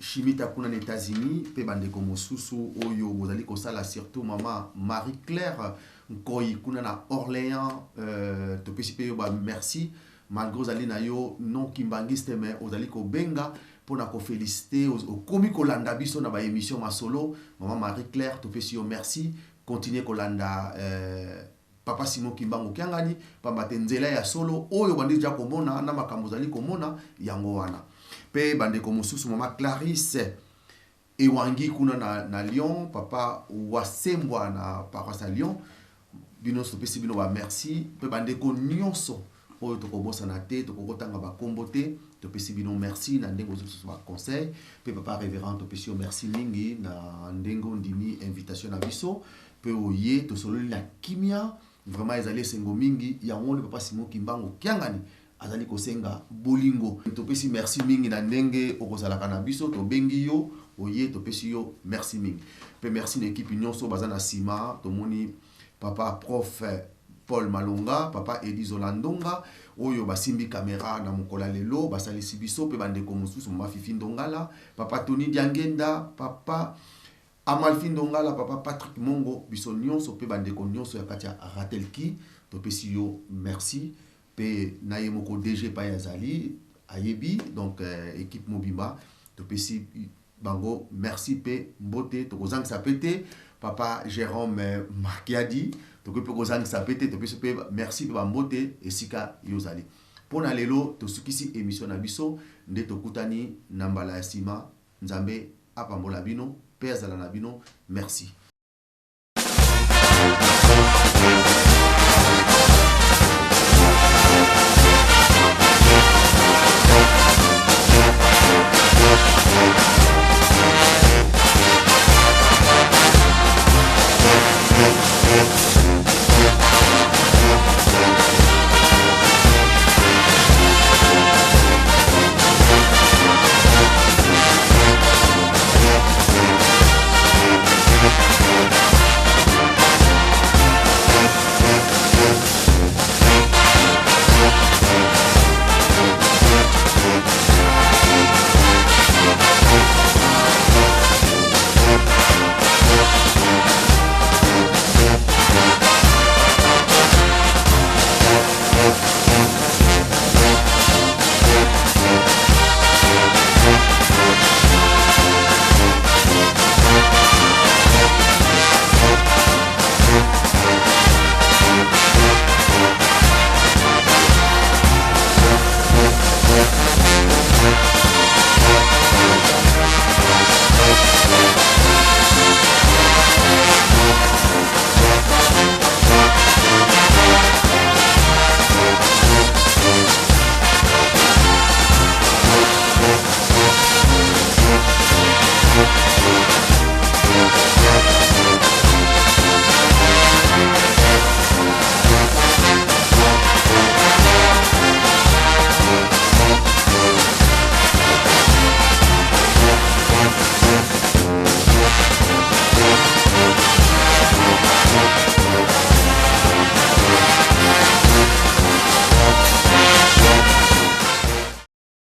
Shimita kuna na États-Unis, mpe bandeko mosusu oyo bozali kosala, surtout mama Marie Claire Nkoi kuna na Orléans. Topesi mpe yo bamerci, malgré ozali na yo non kimbangiste, mais ozali kobenga mpona kofélicité, okomi kolanda biso na baémission masolo. Mama Marie Claire, topesi yo merci. Continue kolanda papa Simon Kimbangu Kiangani, pamba te nzela ya solo oyo bandi deja komona na makambo ozali komona yango wana. Mpe bandeko mosusu, mama Clarisse Ewangi kuna na Lyon, papa Wasembwa na paroisse ya Lyon, bino nyonso topesi bino bamerci. Mpe bandeko nyonso oyo tokobosana te, tokokotanga bakombo te, topesi bino merci na ndenge ozwi biso baconseil. Mpe papa révérend, topesi yo merci mingi na ndenge ondimi invitation na biso mpe oye, tosololi na kimia. Vraiment ezali esengo mingi. Yango nde papa Simon Kimbangu Kiangani azali kosenga bolingo. Topesi merci mingi na ndenge okozalaka na biso, tobengi yo, oye, topesi yo merci mingi. Mpe merci na ekipe nyonso baza na nsima. Tomoni papa prof Paul Malonga, papa Edi Zolandonga oyo basimbi kamera na mokolo ya lelo, basalisi biso. Mpe bandeko mosusu, mama Fifi Ndongala, papa Tony Diangenda, papa Amalfi Ndongala, papa Patrick Mongo, biso nyonso mpe bandeko nyonso ya kati ya Ratelki, topesi yo merci. Mpe na ye moko DG epai azali ayebi. Donc équipe mobimba, topesi bango merci mpe mbote. Tokozangisa mpe te papa Jérôme Makiadi, tokoki mpe kozangisa mpe te. Topesi mpe merci mpe bambote esika yo ozali. Mpo na lelo tosukisi émission na biso, nde tokutani na mbala ya nsima. Nzambe apambola bino mpe azala na bino. Merci.